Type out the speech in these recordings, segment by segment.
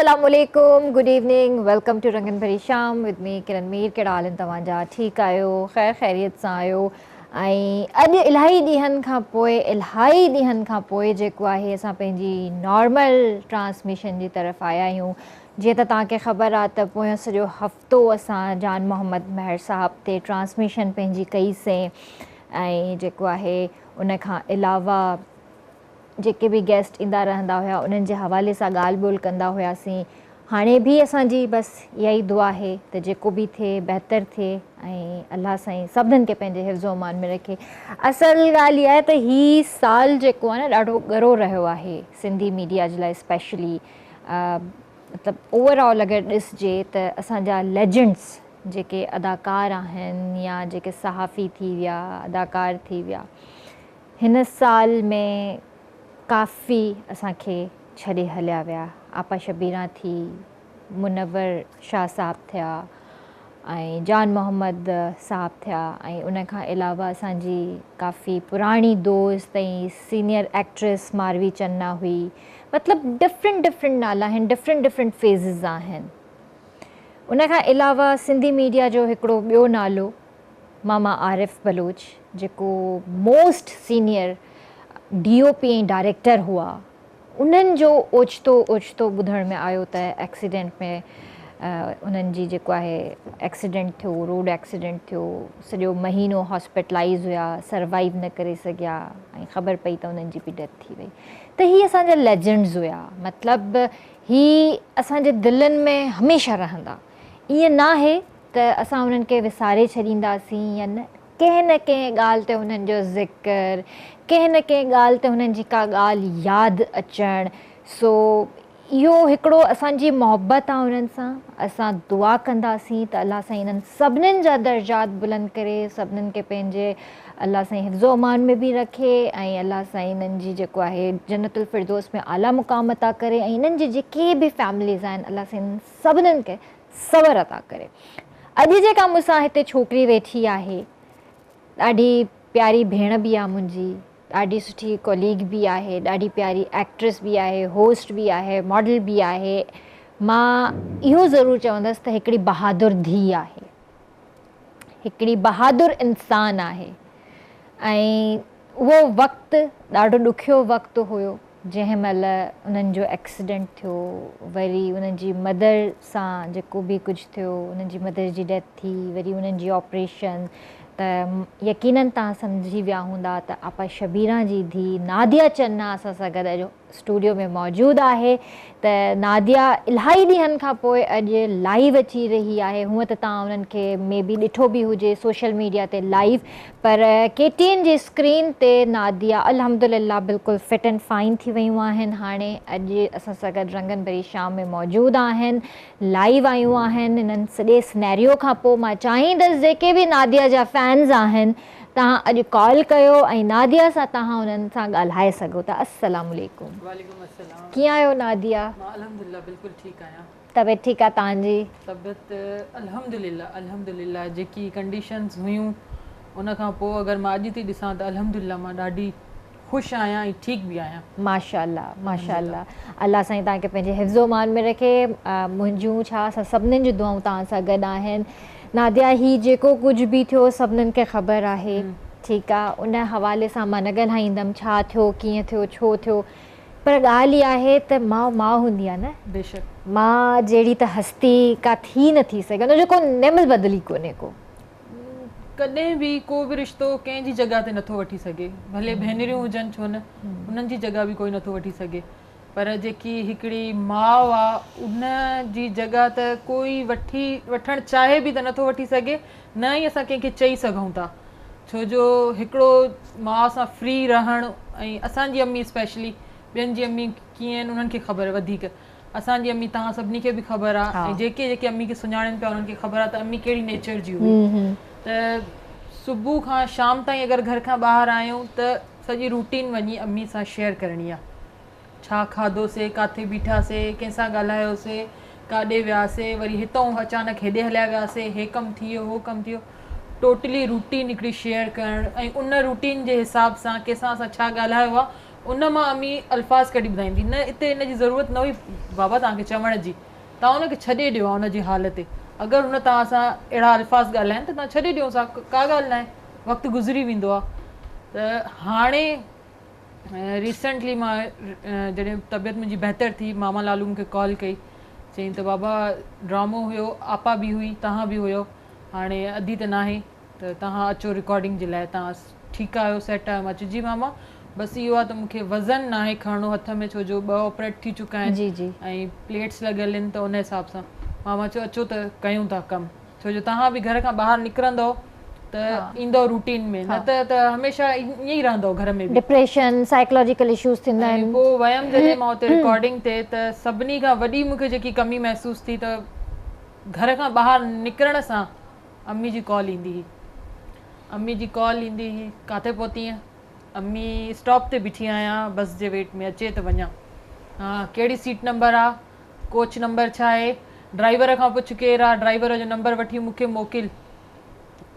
السلام عليڪم good evening welcome two رنگن ڀري شام ود مي ڪرن مير. ڪهڙا حال آهن توهان جا؟ ٺيڪ آهيو؟ خير خيريت سان آهيو؟ ۽ اڄ الاهي ڏينهن کان پوء، الاهي ڏينهن کان پوء جيڪو آهي اسان پنهنجي نارمل ٽرانسميشن جي طرف آيا آهيون. جيئن ته توهان کي خبر آهي ته پويون سڄو هفتو اسان جان محمد مهر صاحب تي ٽرانسميشن پنهنجي ڪئي سين ۽ جيڪو آهي ان کان علاوه جيڪي به گيسٽ ايندا رهندا هيا انهن جي حوالي سان ڳالهه ٻولهه ڪندا هياسين. هاڻي به اسان جي بس اها ئي دعا آهي ته جيڪو به ٿئي بهتر ٿئي ۽ الله سائين سڀنن کي پنهنجي حفظ و امان ۾ رکي. اصل ڳالهه اها آهي ته هي سال جيڪو آهي نه ڏاڍو ڳرو رهيو آهي سنڌي ميڊيا جي لاء اسپيشلي، مطلب اوور آل اگر ڏسجي ته اسان جا ليجنڊس جيڪي اداڪار آهن يا جيڪي صحافي ٿي ويا، اداڪار ٿي ويا، هن سال ۾ ڪافي اسان کي ڇڏي هليا ويا. آپا شبيران ٿي، منور شاهه صاحب ٿيا ۽ جان محمد صاحب ٿيا ۽ ان کان علاوه اسان جي ڪافي پراڻي دوست ۽ سينيئر ايڪٽريس ماروي چنا هئي. مطلب ڊفرنٽ ڊفرنٽ نالا آهن، ڊفرنٽ ڊفرنٽ فيزز آهن. ان کان علاوه سنڌي ميڊيا جو هڪڙو ٻيو نالو ماما عارف بلوچ جيڪو most senior D O P ۽ director هئا، انهن جو اوچتو اوچتو ٻڌڻ ۾ آيو ته ايڪسيڊنٽ ۾ انهن جي جيڪو آهي ايڪسيڊنٽ ٿيو، روڊ ايڪسيڊنٽ ٿيو، سڄو مهينو هاسپيٽلائيز هيا، سروائيو نه ڪري سگهيا ۽ خبر پئي ته انهن جي به ڊيٿ ٿي وئي. ته هي اسان جا ليجنڊز هيا، مطلب هي اسان جي دلين ۾ هميشه رهندا. ائين ناهي ته اسان انهن کي وساري ڇڏينداسين يا نه، ڪنهن نه ڪنهن ڳالهه تي انهن جو ذڪر، ڪنهن نه ڪنهن ڳالهه تي انهن جي ڪا ڳالهه ياد اچڻ، سو اهو هڪڙو اسان جي محبت آ انهن سان، اسان دعا ڪنداسين ته الله سائين انهن سڀنين جا درجات بلند ڪري، سڀنين کي پنهنجي الله سائين حفظ و امان ۾ به رکي ۽ الله سائين انهن جي جيڪو آهي جنت الفردوس ۾ اعليٰ مقام عطا ڪري ۽ انهن جي جيڪي به فيمليز آهن الله سائين انهن سڀنين کي صبر عطا ڪري. اڄ جيڪا مون سان هتي ڇوڪري ويٺي آهي، ڏاڍي پياري ڀيڻ به آ منهنجي، ڏاڍي سٺي ڪوليگ به آهي، ڏاڍي پياري ايڪٽريس به آهي، هوسٽ به آهي، ماڊل به آهي. مان اهو ضرور چوندس ته هڪڙي بهادر ڌيء آهي، هڪڙي بهادر انسان آهي ۽ اهو وقت ڏاڍو ڏکيو وقت هيو. جنهن مهل انهن جو ايڪسيڊنٽ ٿيو، وري انهن جي مدر سان جيڪو به ڪجهه ٿيو، انهن جي مدر جي ڊيٿ ٿي، وري انهن جي آپريشن، ته يقينن توهان سمجهي ويا هوندا ته آپا شبيران جي ڌيء ناديه چنا اسان سان گڏ اڄ اسٽوڊيو ۾ موجود آهي. ته ناديه الاهي ڏينهن کان پوء اڄ لائيو اچي رهي آهي. هونء ته توهان انهن کي مي بي ڏٺو به هجي سوشل ميڊيا تي لائيو، پر ڪي ٽي اين جي اسڪرين تي ناديه الحمدلله بلڪل فٽ اينڊ فائن ٿي ويون آهن. هاڻي اڄ اسان سان گڏ رنگن ڀري شام ۾ موجود آهن، لائيو آيون آهن. انهن سڄي سنيريو کان پوء مان چاهيندس جيڪي به ناديه جا فينز آهن توهان اڄ ڪال ڪيو ۽ ناديه سان توهان انهن سان ڳالهائي سگهو ٿا. السلام عليڪم. وعليڪم السلام. ڪيئن آهيو ناديه؟ مان الحمدلله بلڪل ٺيڪ آهيان. طبيعت ٺيڪ آ توهان جي؟ طبيعت الحمدلله الحمدلله جيڪي ڪنڊيشنز هيون ان کان پوء اگر مان اڄ ٿي ڏسان ته الحمدلله مان ڏاڍي خوش آهيان ۽ ٺيڪ به آهيان. ماشاءالله ماشاءالله الله سائين توهان کي پنهنجي حفظ و امان ۾ رکي. منهنجون ڇا اسان سڀنين جون دعائون توهان سان گڏ آهن. ناديه هي جيڪو ڪجهه به ٿيو سڀنين کي خبر آهي ٺيڪ آ ان حوالي سان مان نه ڳالهائيندم ڇا ٿيو ڪيئن ٿيو ڇو ٿيو پر ڳالهه اها آهي ته ماء ماء هوندي آهي نه. بيشڪ. ماء جهڙي ته هستي ڪا ٿي نه ٿي سگهي، ان جو ڪو نعم البدل ئي ڪونهي ڪو. ڪڏهن به ڪو به رشتو ڪنهن جي جڳهه تي نٿو وٺي سگهي، ڀلي ڀينريون هجن ڇو نه، انهن جي جڳهه به ڪوئي نٿو وٺي سگهي، پر جيڪي هڪڙي ماء آ ان جي جڳهه ته ڪوئي وٺي وٺڻ چاهي به ته نٿو وٺي سگهي، نه ئي اسان ڪنهن کي چئي سگهون ٿا. ڇو جو هڪڙو ماء سان فري رهڻ ۽ اسان جي امي اسپيشلي ٻين جي امي ڪيئن آهن انهن کي خبر وڌيڪ اسان جي امي توهان سڀني کي به خبر آ ۽ جيڪي جيڪي امي کي سڃاڻين پيا انهن کي خبر آ ته امي ڪهڙي نيچر جي هئي ته صبح کان شام تائين اگر گهر کان ٻاهر آهيون ته سڄي روٽين وڃي امي سان شيئر ڪرڻي آ. ڇا کاڌو سي، ڪاٿي بيٺا سي، ڪنهن سان ڳالهايو سي، ڪاڏي ويا سي، وري هتئون اچانڪ هيڏي هليا ويا سي، هي ڪم ٿي ويو، هو ڪم ٿي ويو. ٽوٽلي روٽين هڪڙي شيئر ڪرڻ ۽ ان روٽين جي حساب سان ڪنهن سان اسان ڇا ڳالهايو آ، ان مان امي الفاظ ڪڍي ٻڌائيندي نه اتي ان جي ضرورت نه هئي بابا توهان کي چوڻ جي توهان ان کي ڇڏي ڏيو ها ان جي حال تي اگر هن توهان سان اهڙا الفاظ ڳالهايا آهن ته توهان ڇڏي ڏيوس ها ڪا ڳالهه ناهي وقت گذري ويندو آهي ته هاڻي ريسنٽلي مان جڏهن طبيعت منهنجي بهتر ٿي ماما لالو مونکي ڪال ڪئي چيائين ته بابا ڊرامو هيو آپا به هئي توهان به هيو هاڻي ادي ته ناهي ته توهان اچو رڪارڊنگ جي لاء توهان ٺيڪ آهيو سيٽ آهيو مان چيو جي ماما بس اهو آهي ته مونکي وزن ناهي کڻڻو هٿ ۾ ڇو جو ٻه آپريٽ ٿي چڪا آهن جي جي ۽ پليٽس لڳل آهن ته ان حساب سان ماما چيو اچو ته ڪيون ٿا ڪم ڇو جو توهان به گهر کان ٻاهر نڪرندؤ ته ايندؤ روٽين ۾ نه ته ته هميشه ائين ئي رهندؤ گهر ۾ به. ڊپريشن سائيڪلاجيڪل اشوز ٿيندا آهن. پوء ويم جڏهن مان اتي رڪارڊنگ تي ته سڀني کان وڏي مونکي جيڪي ڪمي محسوس ٿي ته گهر کان ٻاهر نڪرڻ سان امي جي ڪال ايندي هئي. امي جي ڪال ايندي هئي، ڪاٿي پهتينء؟ امي اسٽاپ تي بيٺي آهيان، بس جي ويٽ ۾ اچي ته وڃان. ها، ڪهڙي سيٽ نمبر آ؟ ڪوچ نمبر ڇا آهي؟ ڊرائيور کان پڇ ڪير آ؟ ڊرائيور جو نمبر وٺي مون کي موڪل.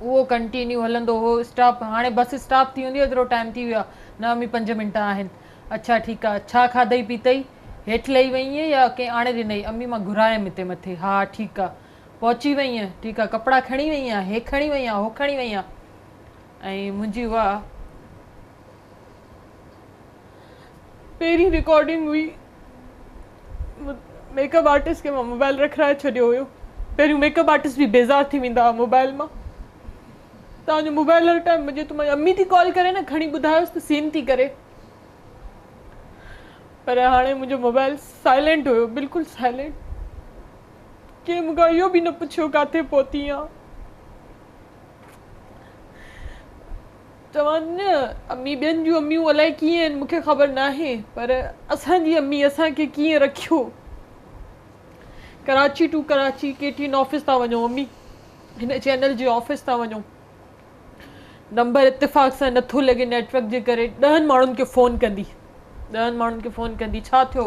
اهو ڪنٽينيو هلندو هو. اسٽاپ، هاڻي بس اسٽاپ ٿي هوندي، ايترو ٽائيم ٿي ويو آ. نه امي پنج منٽ آهن. اڇا ٺيڪ آ. ڇا کاڌئي پيتئي؟ هيٺ لهي وئينء يا ڪنهن آڻي ڏنئي؟ امي مان گهرايم هتي مٿي. ها ٺيڪ آ. پهچي وئينء؟ ٺيڪ آ. ڪپڙا کڻي وئينء؟ هي کڻي وئينء؟ هو کڻي وئينء؟ ۽ منهنجي اها پهرين رڪارڊنگ هئي. ميڪ اپ آرٽسٽ کي مان موبائل رکرائي ڇڏيو هيو. پهريون ميڪ اپ آرٽسٽ به بيزار ٿي ويندا هئا موبائل مان. توهان جو موبائل هر ٽائيم وڄي ٿو. مان امي ٿي ڪال ڪري نه کڻي ٻڌايوس ته سين ٿي ڪري. پر هاڻي منهنجو موبائل سائلينٽ هيو بلڪل سائلينٽ. ڪنهن مون کان اهو به نه پڇيو ڪاٿي پهتي آن. چوان ٿي نه امي ٻين جون اميون الائي ڪيئن آهن مون کي خبر ناهي پر اسان جي امي اسان کي ڪيئن رکيو. Karachi to Karachi K T N office تان وڃو امي هن چينل جي آفيس تان وڃو نمبر اتفاق سان نٿو لڳي نيٽورڪ جي ڪري ڏهن ماڻهن کي فون ڪندي ڏهن ماڻهن کي فون ڪندي ڇا ٿيو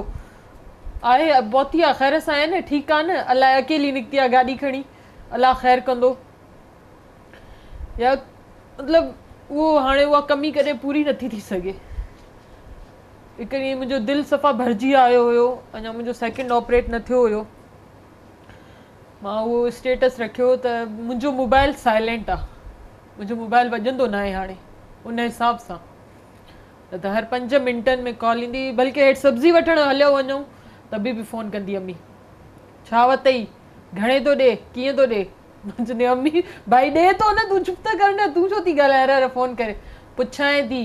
آهي پهتي آ خير سان آهي نه ٺيڪ آ نه الائي اڪيلي نڪتي آ گاڏي کڻي الله خير ڪندو يا مطلب اهو هاڻي اها ڪمي ڪڏهن پوري نٿي ٿي سگهي. هڪ ڏينهن منهنجو دل صفا ڀرجي آيو هيو اڃا منهنجو سيڪنڊ آپريٽ نه ٿيو هيو مان اهو اسٽيٽس رکيو ته منهنجو موبائل سائلينٽ آ منهنجو موبائل وڄندو ناهي هاڻي ان حساب سان نه ته هر پنج منٽن ۾ ڪال ايندي هئي بلڪه هيٺ سبزي وٺڻ هليو وڃون ته به فون ڪندي امي ڇا وتئي گهڻي ٿو ڏي ڪيئن ٿو ڏي مان چوندي امي ڀائي ڏي ٿو نه تون چپ ته ڪر نه تون ڇو ٿي ڳالهائين هر هر فون ڪري پڇانء ٿي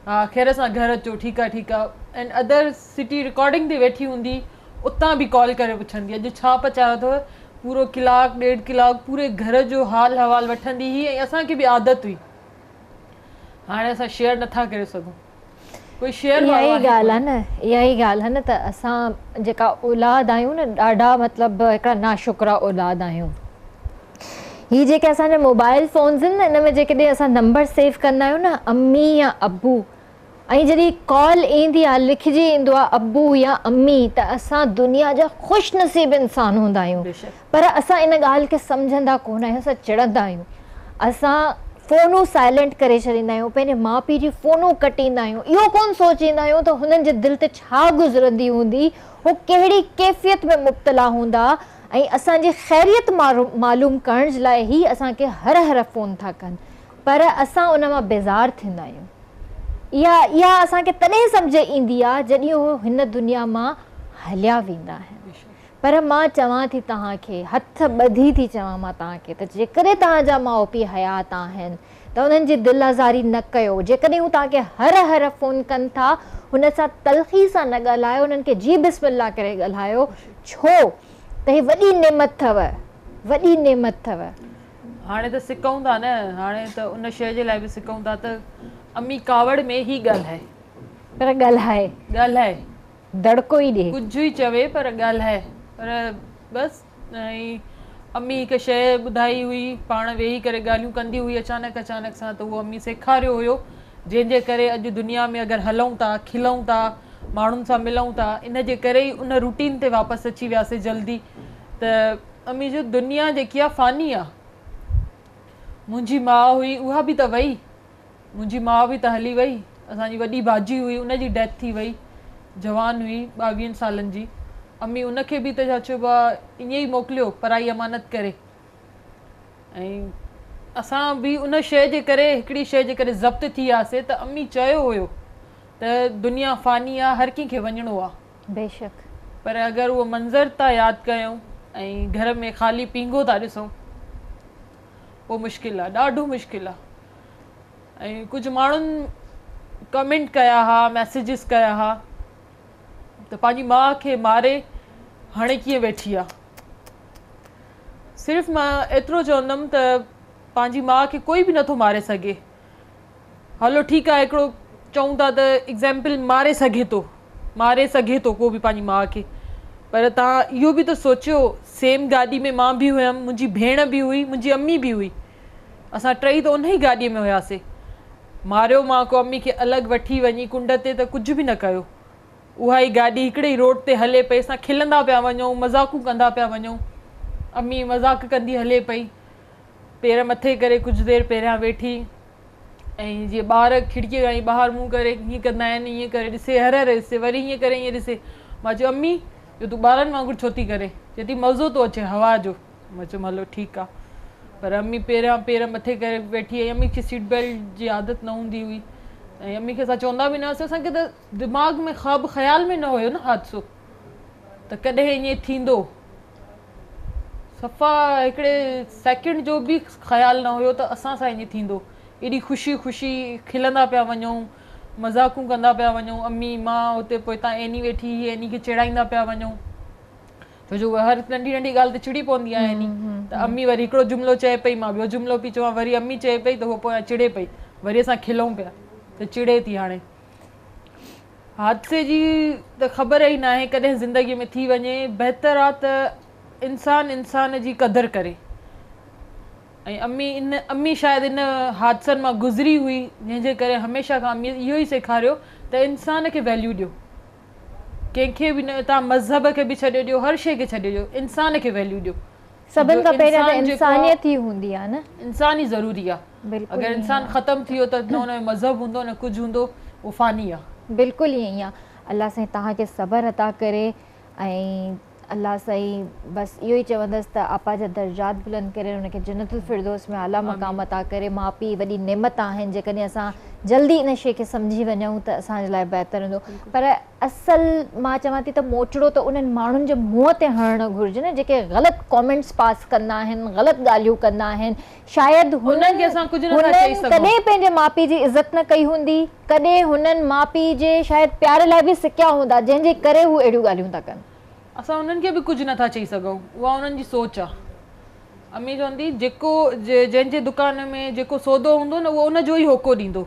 ها خير سان گهر اچو ٺيڪ آ ٺيڪ آ ۽ ادر سٽي رڪارڊنگ تي ويٺي هوندي اتان به ڪال ڪري پڇندي اڄ ڇا پچايو اٿو پورو ڪلاڪ ڏيڍ ڪلاڪ پوري گهر جو حال حوال وٺندي هئي ۽ اسان کي به عادت هئي هاڻي اسان شيئر نٿا ڪري سگهون ڪوئي شيئر اها ئي ڳالهه آهي نه اها ئي ڳالهه آهي نه ته اسان جيڪا اولاد آهيون نه ڏاڍا مطلب هڪڙا ناشڪرا اولاد آهيون هي جيڪي اسان جا موبائل فونز آهن نه ان ۾ جيڪڏهن اسان نمبر سيو ڪندا آهيون نه امي يا ابو ۽ جڏهن ڪال ايندي آهي لکجي ايندو آهي ابو يا امي ته اسان دنيا جا خوش نصيب انسان هوندا آهيون پر اسان ان ڳالهه کي سمجهندا ڪونه آهيون اسان چڙندا آهيون اسان فونون سائلينٽ ڪري ڇڏيندا آهيون پنهنجي ماء پيء جي فونون ڪٽيندا آهيون اهو ڪونه سوچيندا آهيون ته هنن جي دل تي ڇا گذرندي هوندي هو ڪهڙي ڪيفيت ۾ مبتلا هوندا ۽ اسان جي خيريت معلوم ڪرڻ جي لاء هي اسان کي هر هر فون ٿا ڪن پر اسان ان مان بيزار ٿيندا آهيون اها اها اسان کي تڏهن سمجهه ايندي آهي جڏهن هو هن دنيا مان هليا ويندا آهن پر مان چوان ٿي توهان کي، هٿ ٻڌي ٿي چوان مان توهان کي ته جيڪڏهن توهان جا ماء پيء حيات آهن ته انهن جي دل آزاري نه ڪيو، جيڪڏهن هو توهان کي هر هر فون ڪن ٿا هن سان تلخي سان نه ڳالهايو، انهن کي جي بسم الله ڪري ڳالهايو، ڇو ته هي وڏي نعمت اٿو، وڏي نعمت اٿو. هاڻي ته سڪون ٿا نه، هاڻي ته ان شيء جي لاء به سڪون ٿا ته امي ڪاوڙ ۾ هي ڳالهائي. پر ڳالهائي. ڳالهائي. دڙڪو ئي ڏي. ڪجهه ئي چوي پر ڳالهائي. پر بس ۽ امي هڪ شيء ٻڌائي هئي، پاڻ ويهي ڪري ڳالهيون ڪندي هئي اچانڪ اچانڪ سان ته اهو امي سيکاريو هيو، جنهن جي ڪري اڄ دنيا ۾ اگر هلون ٿا، کلون ٿا، ماڻهن سان ملون ٿا، ان جي ڪري ئي ان روٽين تي واپس اچي وياسي جلدي ته امي چيو دنيا جيڪي آ فاني آ، منهنجي ماء هئي اها به ته وئي. منهنجي ماء به ته هلي وئي، اسان جي وڏي باجي هئي ان جي ڊيٿ ٿي وئي جوان هئي ٻاويهن سالن جي امي ان کي به ته ڇا چئبو آ ائين ئي موڪليو پرائي امانت ڪري ۽ اسان به ان شيء جي ڪري هڪڙي شيء جي ڪري ضبط ٿي وياسي ته امي چيو هيو ته دنيا فاني آ هر ڪنهن کي وڃڻو آ. بيشڪ. پر اگر اهو منظر ٿا ياد ڪيون ۽ گهر ۾ خالي پينگهو ٿا ڏسون پوء مشڪل آ ڏاڍو مشڪل آ ۽ ڪجهه ماڻهن ڪمينٽ ڪيا ها ميسيجز ڪيا ها ته پنهنجي ماء کي ماري هاڻي ڪيئن ويٺي آ صرف مان ايترو چوندم ته پنهنجي ماء کي ڪوئي به نٿو ماري سگهي هلو ٺيڪ آهي هڪڙو چئون ٿا ته ايگزيمپل ماري سگهي ٿو ماري سگهي ٿو ڪو به پنهنجي ماء کي پر توهان اهو به ته سوچيو سيم گاڏي ۾ مان به هيم منهنجي ڀيڻ به هئي منهنجي امي به هئي اسان ٽئي ته ان ئي گاڏي ۾ هياسي ماريو مان ڪو امي کي الڳ وٺي وڃي ڪنڊ تي ته ڪجهه به نه ڪيو اها ئي گاڏي هڪڙي ئي روڊ تي هلي پئي اسان کلندا پيا وڃون مذاقون ڪندا پيا وڃون امي مذاق ڪندي هلي پئي پير مٿي ڪري ڪجهه دير پهريان ويٺي ۽ جيئن ٻار کڙڪيء کان ائين ٻاهر منهن ڪري هيئن ڪندا آهن ائين ڪري ڏسي هر هر ڏسي وري هيئن ڪري ائين ڏسي مان چيو امي اهو تون ٻارن وانگر ڇو ٿي ڪرين چئي ٿي مزو ٿو اچي هوا جو مان چيم هلو ٺيڪ آ پر امي پهريان پير مٿي ڪري ويٺي ۽ امي کي سيٽ بيلٽ جي عادت نه هوندي هئي ۽ امي کي اسان چوندا به نه هئاسين اسان کي ته دماغ ۾ خواب خيال ۾ نه هيو نه حادثو ته ڪڏهن ائين ٿيندو صفا هڪڙي سيڪنڊ جو به خيال نه هيو ته اسان سان ائين ٿيندو. ايڏي خوشي خوشي کلندا پيا وڃون، مذاقون ڪندا پيا وڃون، امي، مان، اتي پوئتان عيني ويٺي هئي، عيني کي چيڙائيندا پيا وڃون. ڇو جو هوء هر ننڍي ننڍي ڳالهه تي چڙي پوندي آهي عيني. ته امي وري هڪڙو جملو چئي پئي، مان ٻيو جملو پئي چوان، وري امي چئي پئي ته هوء پويان چڙي پئي. وري اسان کلون پيا ته چڙي ٿي هاڻي. حادثي جي ته خبر ئي ناهي ڪڏهن زندگي ۾ ٿي وڃي بهتر آ ته انسان انسان جي قدر ڪري ۽ امي ان امي شايد ان حادثن مان گذري هئي جنهن جي ڪري هميشه کان امي اهو ئي سيکاريو ته انسان کي ويليو ڏيو ڪنهن کي به نه توهان مذهب کي به ڇڏي ڏيو هر شي کي ڇڏي ڏيو انسان کي ويليو ڏيو سڀن کان پهريان ته انسانيت ئي هوندي آ نه. انسان ئي ضروري آ. اگر انسان ختم ٿي ويو ته نه ان ۾ مذهب هوندو نه ڪجهه هوندو اهو فاني آ. بلڪل ائين ئي آ الله سائين توهان کي صبر عطا ڪري ۽ الله سائين بس اهو ئي چوندس ته آپا جا درجات بلند ڪري ان کي جنت الفردوس ۾ اعليٰ مقام عطا ڪري ماء پيء وڏي نعمت آهن جيڪڏهن اسان جلدي ان شي کي سمجهي وڃون ته اسان جي لاء بهتر هوندو پر اصل مان چوان ٿي ته موچڙو ته انهن ماڻهن جي منهن تي هڻڻ گهرجي نه جيڪي غلط ڪامينٽس پاس ڪندا آهن غلط ڳالهيون ڪندا آهن شايد هنن هنن ڪڏهن پنهنجي ماء پيء جي عزت نه ڪئي هوندي ڪڏهن هنن ماء پيء جي شايد پيار لاء به سڪيا هوندا جنهن جي ڪري هو اهڙيون ڳالهيون ٿا ڪن. اسان انهن کي به ڪجهه نه ٿا چئي سگهون اها انهن جي سوچ آ. امي چوندي جيڪو جنهن جي دڪان ۾ جيڪو سودو هوندو نه اهو ان جو ئي هوڪو ڏيندو.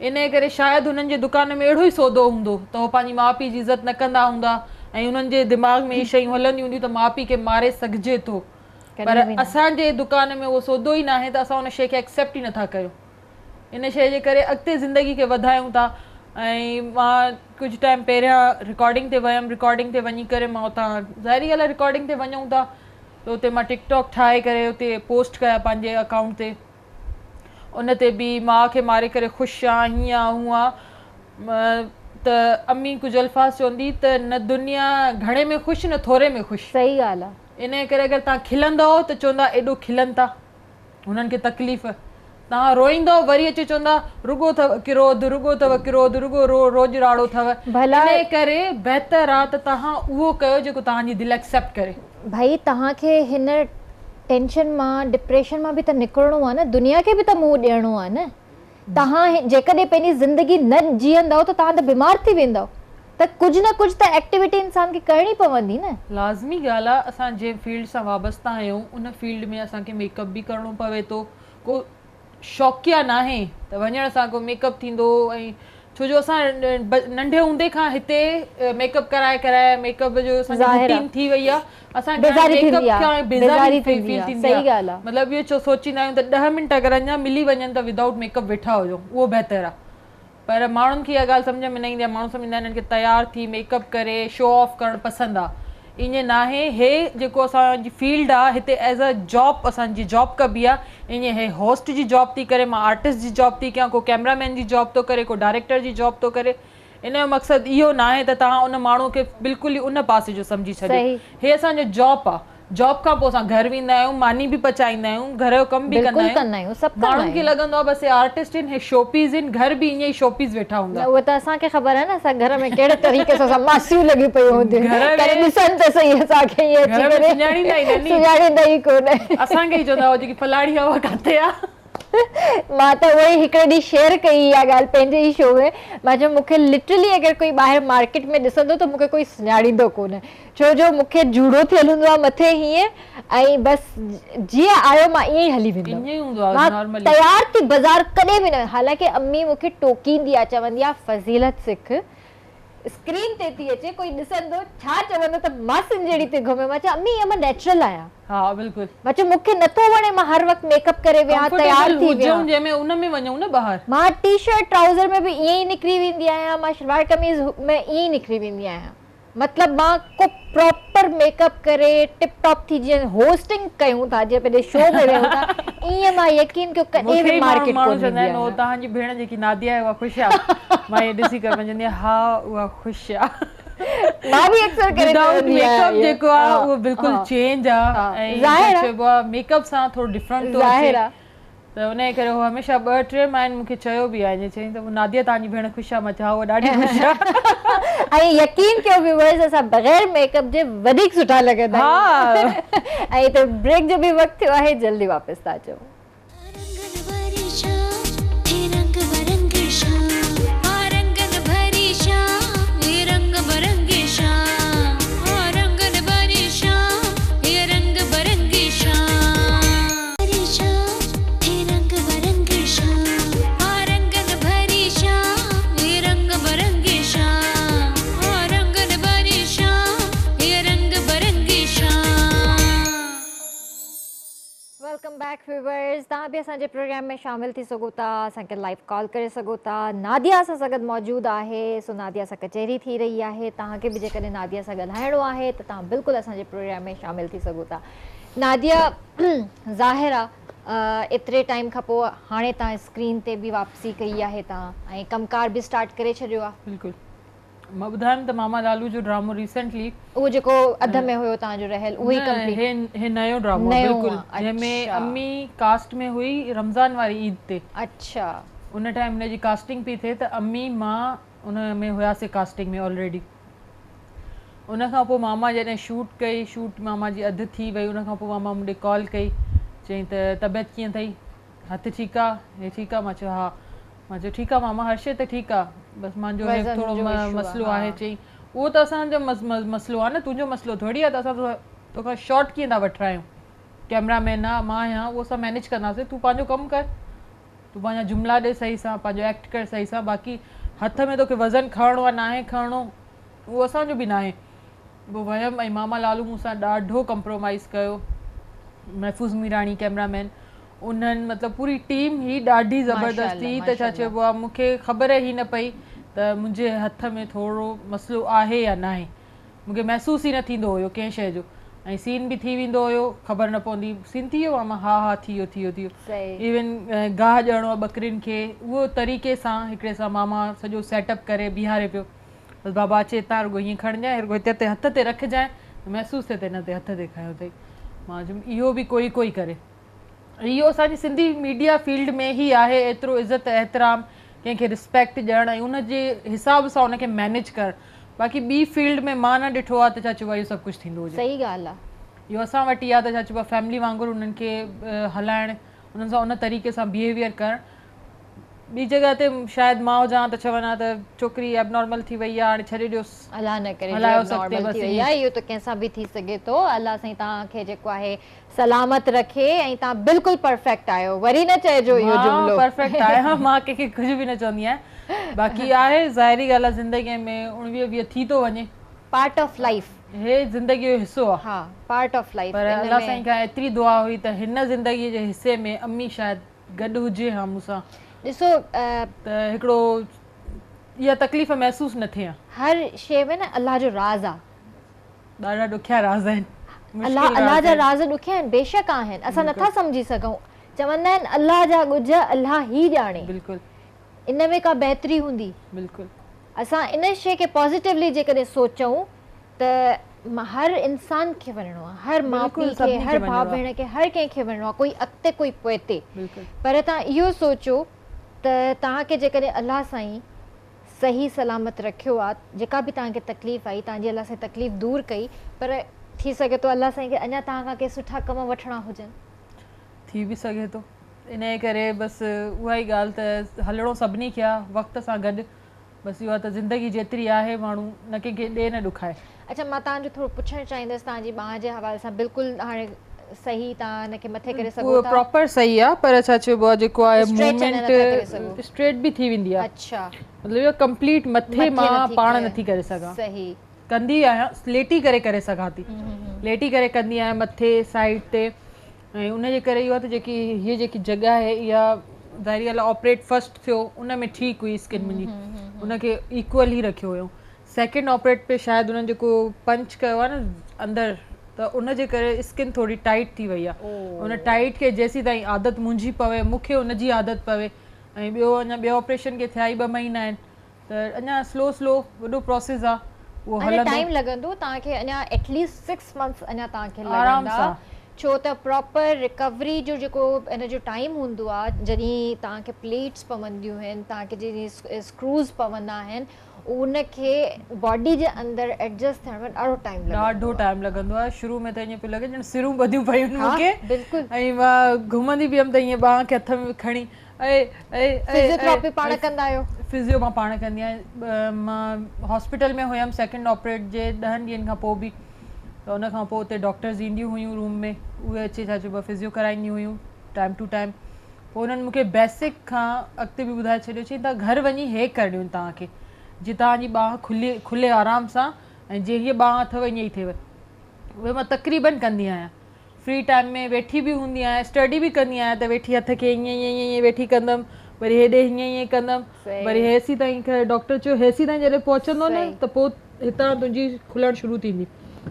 انهيء ڪري شايد هنن جي دڪان ۾ اهڙو ئي سودو هوندو ته هو پنهنجي ماء پيء جي عزت نه ڪندا هوندا ۽ انهن جي دماغ ۾ اهي شيون هلنديون هونديون ته ماء پيء کي ماري سگهجي ٿو پر اسان جي دڪان ۾ اهو سودو ئي ناهي ته اسان ان شيء کي ايڪسيپٽ ئي نٿا ڪيون ان شيء جي ڪري اڳتي زندگي کي وڌايون ٿا ۽ مان ڪجهه ٽائيم پهريان رڪارڊنگ تي ويم رڪارڊنگ تي وڃي ڪري مان اتان ظاهري ڳالهه آهي رڪارڊنگ تي وڃون ٿا ته اتي مان ٽڪ ٽاڪ ٺاهي ڪري اتي پوسٽ ڪيا پنهنجي اڪائونٽ تي ان تي به ماء کي ماري ڪري خوش آن هيئن آن هونئن آن ته امي ڪجهه الفاظ چوندي ته نه دنيا گهڻي ۾ خوش نه ٿوري ۾ خوش. صحيح ڳالهه آ. انهيء ڪري اگر توهان کلندؤ ته چوندا ايڏو کلن ٿا هنن کي تڪليف توهان روئيندؤ وري اچي چوندا رڳو اٿو ڪروڌ رڳو اٿو ڪروڌ رڳو روڄ راڙو اٿو انهيء ڪري بهتر آ ته توهان اهو ڪيو جيڪو توهان جي دل ايڪسيپٽ ڪري. ڀائي توهان کي هن ٽينشن مان ڊپريشن مان به ته نڪرڻو آ نه دنيا کي به ته منهن ڏيڻو آ نه توهان جيڪڏهن پنهنجي زندگي نه جيئندؤ ته توهان ته بيمار ٿي ويندؤ ته ڪجهه نه ڪجهه ته ايڪٽيوٽي انسان کي ڪرڻي پوندي نه. لازمي ڳالهه آ اسان جنهن فيلڊ سان وابسته آهيون ان فيلڊ ۾ اسان کي ميڪ اپ به ڪرڻو پوي ٿو ڪو شوقيه ناهي ته وڃڻ سان ڪو ميڪ اپ ٿيندو ۽ ڇو جو اسان ننڍي هوندي کان هتي ميڪ اپ ڪرائي ڪرائي ميڪ اپ جو اسان جي روٽين ٿي وئي آ اسان کي هاڻي ميڪ اپ کان بيزاري فيل ٿيندي آ مطلب اهو سوچيندا آهيون ته ڏهه منٽ اگر اڃا ملي وڃن ته ودائوٽ ميڪ اپ ويٺا هجون اهو بهتر آ پر ماڻهن کي اها ڳالهه سمجهه ۾ نه ايندي آ ماڻهو سمجهندا آهن هنن کي تيار ٿي ميڪ اپ ڪري شو آف ڪرڻ پسند آ. ائين ناهي هي جيڪو اسان جي فيلڊ آ هتي ايز ا جاب اسان جي جاب ڪبي آ ائين هي هوسٽ جي جاب ٿي ڪري مان آرٽسٽ جي جاب ٿي ڪيان ڪو ڪيمرا مين جي جاب ٿو ڪري ڪو ڊائريڪٽر جي جاب ٿو ڪري ان جو مقصد اهو ناهي ته توهان ان ماڻهو کي بلڪل ئي ان پاسي جو سمجهي ڇڏيو هي اسان جو جاب آ جاب کان پوء اسان گهر ويندا آهيون ماني به پچائيندا آهيون گهر جو ڪم به ڪندا آهيون ماڻهن کي لڳندو آهي بس هي آرٽسٽ آهن هي شو پيس آهن گهر به ائين ئي شو پيس ويٺا هوندا. نه اهو ته اسان کي خبر آهي نه اسان گهر ۾ ڪهڙي طريقي سان اسان ماسيون لڳيون پيون هونديون آهن ڪڏهن ڏسن ته سهي اسان کي ائين اچي ڪري سڃاڻيندا ئي نه سڃاڻيندا ئي ڪونه. اسان کي ئي چوندا هو جيڪي فلاڻي آهي اها ڪاٿي آهي. مان ته اهو ئي هڪڙي ڏينهن شيئر ڪئي اها ڳالهه پنهنجي ئي شو ۾ مان چيو مون کي لٽرلي اگر ڪوئي ٻاهر مارڪيٽ ۾ ڏسندو ته مون کي ڪوئي سڃاڻيندو ڪونه ڇو جو مون کي جوڙو ٿيل هوندو آهي مٿي هيئن ۽ بس جيئن آيو مان ائين ئي هلي ويندم مان تيار ٿي بازار ڪڏهن به نه حالانڪه امي مون کي ٽوڪيندي آهي چوندي آهي فضيلت سک اسڪرين تي ٿي اچي ڪوئي ڏسندو ڇا چوندو ته ماسين جهڙي ٿي گهمي مان چيو امي ائين مان نيچرل آهيان ها بلڪل مان چيو مون کي نٿو وڻي مان هر وقت ميڪ اپ ڪري ويهان تيار ٿي ويهان جنهن ۾ ان ۾ وڃون نه ٻاهر مان ٽي شرٽ ٽرائوزر ۾ به ائين ئي نڪري ويندي آهيان مان شلوار قميص ۾ ائين ئي نڪري ويندي آهيان مطلب مان ڪو پراپر ميڪ اپ ڪري ٽپ ٽاپ ٿي جيئن هوسٽنگ ڪيون ٿا جيئن پنهنجي شو ۾ ويهون ٿا ائين مان يقين ڪيو ڪڏهن به مارڪيٽ ڪونه ويندي آهيان. توهان جي ڀيڻ جيڪي ناديه آهي اها خوش آ مان ائين ڏسي ڪري چوندي آهيان ها اها خوش آ. مان به اڪثر ڪري چوندي آهيان. ودائوٽ ميڪ اپ جيڪو آ اهو بلڪل چينج آ ۽ ڇا چئبو آ ميڪ اپ سان ٿورو ڊفرنٽ ٿو اچي. ته انهيء ڪري هو هميشه ٻه ٽي ماين مون کي چيو به آهي جيئن چيائين ته ناديه توهان جي ڀيڻ خوش آهي مان چيو ها اها ڏاڍي خوش آهي. ۽ يقين ڪيو ويوئرز اسان بغير ميڪ اپ جي وڌيڪ سٺا لڳندا آهيون ۽ هتي بريڪ جو به وقت ٿيو آهي جلدي واپس ٿا اچون. Welcome back viewers توهان به اسان جي پروگرام ۾ شامل ٿي سگهو ٿا اسان کي لائيو ڪال ڪري سگهو ٿا ناديه اسان سان گڏ موجود آهي سو ناديه سان ڪچهري ٿي رهي آهي توهان کي به جيڪڏهن ناديه سان ڳالهائڻو آهي ته توهان بلڪل اسان جي پروگرام ۾ شامل ٿي سگهو ٿا ناديه ظاهر آ ايتري ٽائيم کان پوء هاڻي توهان اسڪرين تي به واپسي ڪئي آهي توهان ۽ ڪم ڪار به اسٽارٽ ڪري ڇڏيو آ. بلڪل مان ٻڌايم ته ماما لالو جو ڊرامو ريسينٽلي. اهو جيڪو اڌ ۾ هيو توهان جو رهيل اهو ئي ڪمپليٽ. نه هي نيو ڊرامو آ بلڪل جنهن ۾ امي ڪاسٽ ۾ هئي رمضان واري عيد تي. اڇا. ان ٽائيم ان جي ڪاسٽنگ پئي ٿئي ته امي مان ان ۾ هياسي ڪاسٽنگ ۾ آلريڊي. ان کان پوء ماما جڏهن شوٽ ڪئي، شوٽ ماما جي اڌ ٿي وئي، ان کان پوء ماما مون ڏي ڪال ڪئي، چيائين ته طبيعت ڪيئن اٿئي؟ هٿ ٺيڪ آ؟ هي ٺيڪ آ؟ مان چيو ها. مان چيو ٺيڪ آ ماما هر شيء ته ٺيڪ آ، بس مانجو هي ٿورو مسئلو آهي. چيائين اهو ته اسان جو مسئلو آ نه، تنهنجو مسئلو ٿوري آ ته اسان توکان شاٽ ڪيئن ٿا وٺرايون، ڪئميرا مين آ، مان آهيان، اهو اسان مئنيج ڪنداسين، تون پنهنجو ڪم ڪر. تون پنهنجا جملا ڏي صحيح سان، پنهنجو ايڪٽ ڪر صحيح سان، باقي هٿ ۾ توکي وزن کڻڻو آ ناهي کڻڻو اهو اسان جو به ناهي. پوء ويم ۽ ماما لالو مون سان ڏاڍو ڪمپرومائيز ڪيو، محفوظ ميراڻي ڪئميرا مين انهن مطلب پوري ٽيم هي ڏاڍي زبردست هئي ته ڇا چئبو آ مون کي خبر ئي نه پئي ته منهنجي هٿ ۾ ٿورو مسئلو آهي يا ناهي. مون کي محسوس ئي نه ٿيندو هيو ڪنهن شيء جو ۽ سين به ٿي ويندو هيو خبر نه پوندي سين ٿي ويو ماما ها ها ٿي ويو ٿي ويو ٿي ويو ايون گاهه ڏيڻو آهي ٻڪرين کي اهو طريقي سان هڪڙي سان ماما سڄو سيٽ اپ ڪري بيهاري پيو بس بابا اچي هتان رڳو هيئن کڻجانء رڳو هتي هتي هٿ تي رکجانء محسوس ٿئي ته هن تي هٿ تي کنيو اٿئي مان چيم اهو به ڪوئي ڪوئي ڪري اهو اسان جي سنڌي ميڊيا فيلڊ ۾ ئي آهي ايترو عزت احترام ڪنهن کي رسپيڪٽ ڏيڻ ۽ ان جي حساب سان ان کي مينيج ڪرڻ باقي ٻي فيلڊ ۾ مان نه ڏٺو آهي ته ڇا چئبو آهي اهو سڀ ڪجهه ٿيندو هجي. صحيح ڳالهه آهي. اهو اسان وٽ ئي آهي ته ڇا چئبو آهي فيملي وانگر انهن کي هلائڻ انهن سان ان طريقي سان بيهيويئر ڪرڻ ٻي جڳهه تي شايد مان هجان ها ته چون ها ته ڇوڪري ايبنارمل ٿي وئي آهي هاڻي ڇڏي ڏيوس. الله نه ڪري جو ايبنارمل ٿي وئي آهي اهو ته ڪنهن سان به ٿي سگهي ٿو الله سائين توهان کي جيڪو آهي سلامت رکي ۽ توهان بلڪل پرفيڪٽ آهيو وري نه چئجو اهو جملو. مان پرفيڪٽ آهيان مان ڪنهن کي ڪجهه به نه چوندي آهيان باقي آهي ظاهري ڳالهه آهي زندگي ۾ اڻويهه ويهه ٿي ٿو وڃي. Part of life. هي زندگي جو حصو آهي. ها پارٽ آف لائيف پر الله سائين کان ايتري دعا هئي ته هن زندگي جي حصي ۾ امي شايد گڏ هجي ها مون سان. ڏسو. ته هڪڙو اها تڪليف محسوس نه ٿئي ها. هر شيء ۾ نه الله جو راز آ. ڏاڍا ڏکيا راز آهن. الله الله جا راز ڏکيا آهن بيشڪ آهن اسان نٿا سمجهي سگهون چوندا آهن الله جا ڳجهه الله ئي ڄاڻي. بلڪل. ان ۾ ڪا بهتري هوندي. بلڪل. اسان ان شيء کي پازيٽولي جيڪڏهن سوچون ته هر انسان کي وڃڻو آهي هر ماء پيء کي هر ڀاء ڀيڻ کي هر ڪنهن کي وڃڻو آهي ڪوئي اڳتي ڪوئي پوئتي پر توهان اهو سوچو ته توهان کي جيڪڏهن الله سائين صحيح سلامت رکيو آ جيڪا به توهان کي تڪليف آئي توهان جي الله سائين تڪليف دور ڪئي پر ٿي سگهي ٿو الله سائين کي اڃا توهان کان ڪي سٺا ڪم وٺڻا هجن. ٿي به سگهي ٿو انهيء ڪري بس اها ئي ڳالهه ته هلڻو سڀني کي آ وقت سان گڏ بس اهو آ ته زندگي جيتري آهي ماڻهو نه ڪنهن کي ڏي نه ڏکائي. اڇا مان توهان جو ٿورو پڇڻ چاهيندس توهان جي ٻانهن جي حوالي سان بلڪل هاڻي صحيح توهان ان کي مٿي ڪري سگهو ٿا. پراپر صحيح آ پر ڇا چئبو آ جيڪو آهي موومينٽ اسٽريٽ به ٿي ويندي آ. اڇا مطلب اهو ڪمپليٽ مٿي مان پاڻ نٿي ڪري سگهان. صحيح. ڪندي آهيان ليٽي ڪري ڪري سگهان ٿي ليٽي ڪري ڪندي آهيان مٿي سائيڊ تي ۽ ان جي ڪري اهو آهي ته جيڪي هيء جيڪي جڳهه آهي اها ظاهري ڳالهه آهي آپريٽ فرسٽ ٿيو ان ۾ ٺيڪ هئي اسڪن منهنجي ان کي ايڪول ئي رکيو هيو سيڪنڊ آپريٽ پي شايد انهن جيڪو پنچ ڪيو آهي نه اندر ته ان جي ڪري اسڪن ٿوري ٽائيٽ ٿي وئي آهي ان ٽائيٽ کي جيسين تائين عادت منهنجي پوي مون کي ان جي عادت پوي ۽ ٻيو اڃا ٻيو آپريشن کي ٿيا ئي ٻه مهينا آهن ته اڃا سلو سلو وڏو پروسيس آ اهو هلندو. اڃا ٽائيم لڳندو توهان کي اڃا ايٽ ليسٽ 6 منٿس اڃا توهان کي لڳندا ڇو ته پراپر ريڪوري جو جيڪو ان جو ٽائيم هوندو آ جڏهن توهان کي پليٽس پونديون آهن توهان کي جڏهن اسڪروز پوندا آهن ان کي باڊي جي اندر ايڊجسٽ ٿيڻ ۾ ڏاڍو ٽائيم لڳندو آ. ڏاڍو ٽائيم لڳندو آ شروع ۾ ته ائين پيو لڳي ڄڻ سرون ٻڌيون پيون آهن مون کي بلڪل ۽ مان گهمندي به هيم ته ائين ٻانهن کي هٿ ۾ کڻي اي اي اي فزيوٿراپي پاڻ ڪندا آهيو؟ فزيو مان پاڻ ڪندي آهيان مان هاسپيٽل ۾ هيم سيڪنڊ آپريٽ جي ڏهن ڏينهن کان پوء به ته ان کان پوء اتي ڊاڪٽرز اينديون هيون روم ۾ اهي اچي ڇا چئبو آهي فزيو ڪرائينديون هيون ٽائيم ٽو ٽائيم پوء انهن مون کي بيسڪ کان اڳتي به ٻڌائي ڇڏيو چيائين توهان گهر وڃي هي ڪرڻيون آهن توهان کي جيئن توهان جي ٻانهن کلي کلي آرام سان ۽ جيئن هيء ٻانهن اٿو ائين ئي ٿئيو اهي مان تقريبن ڪندي آهيان فري ٽائيم ۾ ويٺي به هوندي آهيان اسٽڊي به ڪندي آهيان ته ويٺي هٿ کي ائين ائين ائين ائين ويٺي ڪندم وري هيڏي هيئن ائين ڪندم وري هيسي تائين ڊاڪٽر چيو هيسي تائين جڏهن پهچندو نه ته پوء هتان تنهنجي کلڻ شروع ٿيندي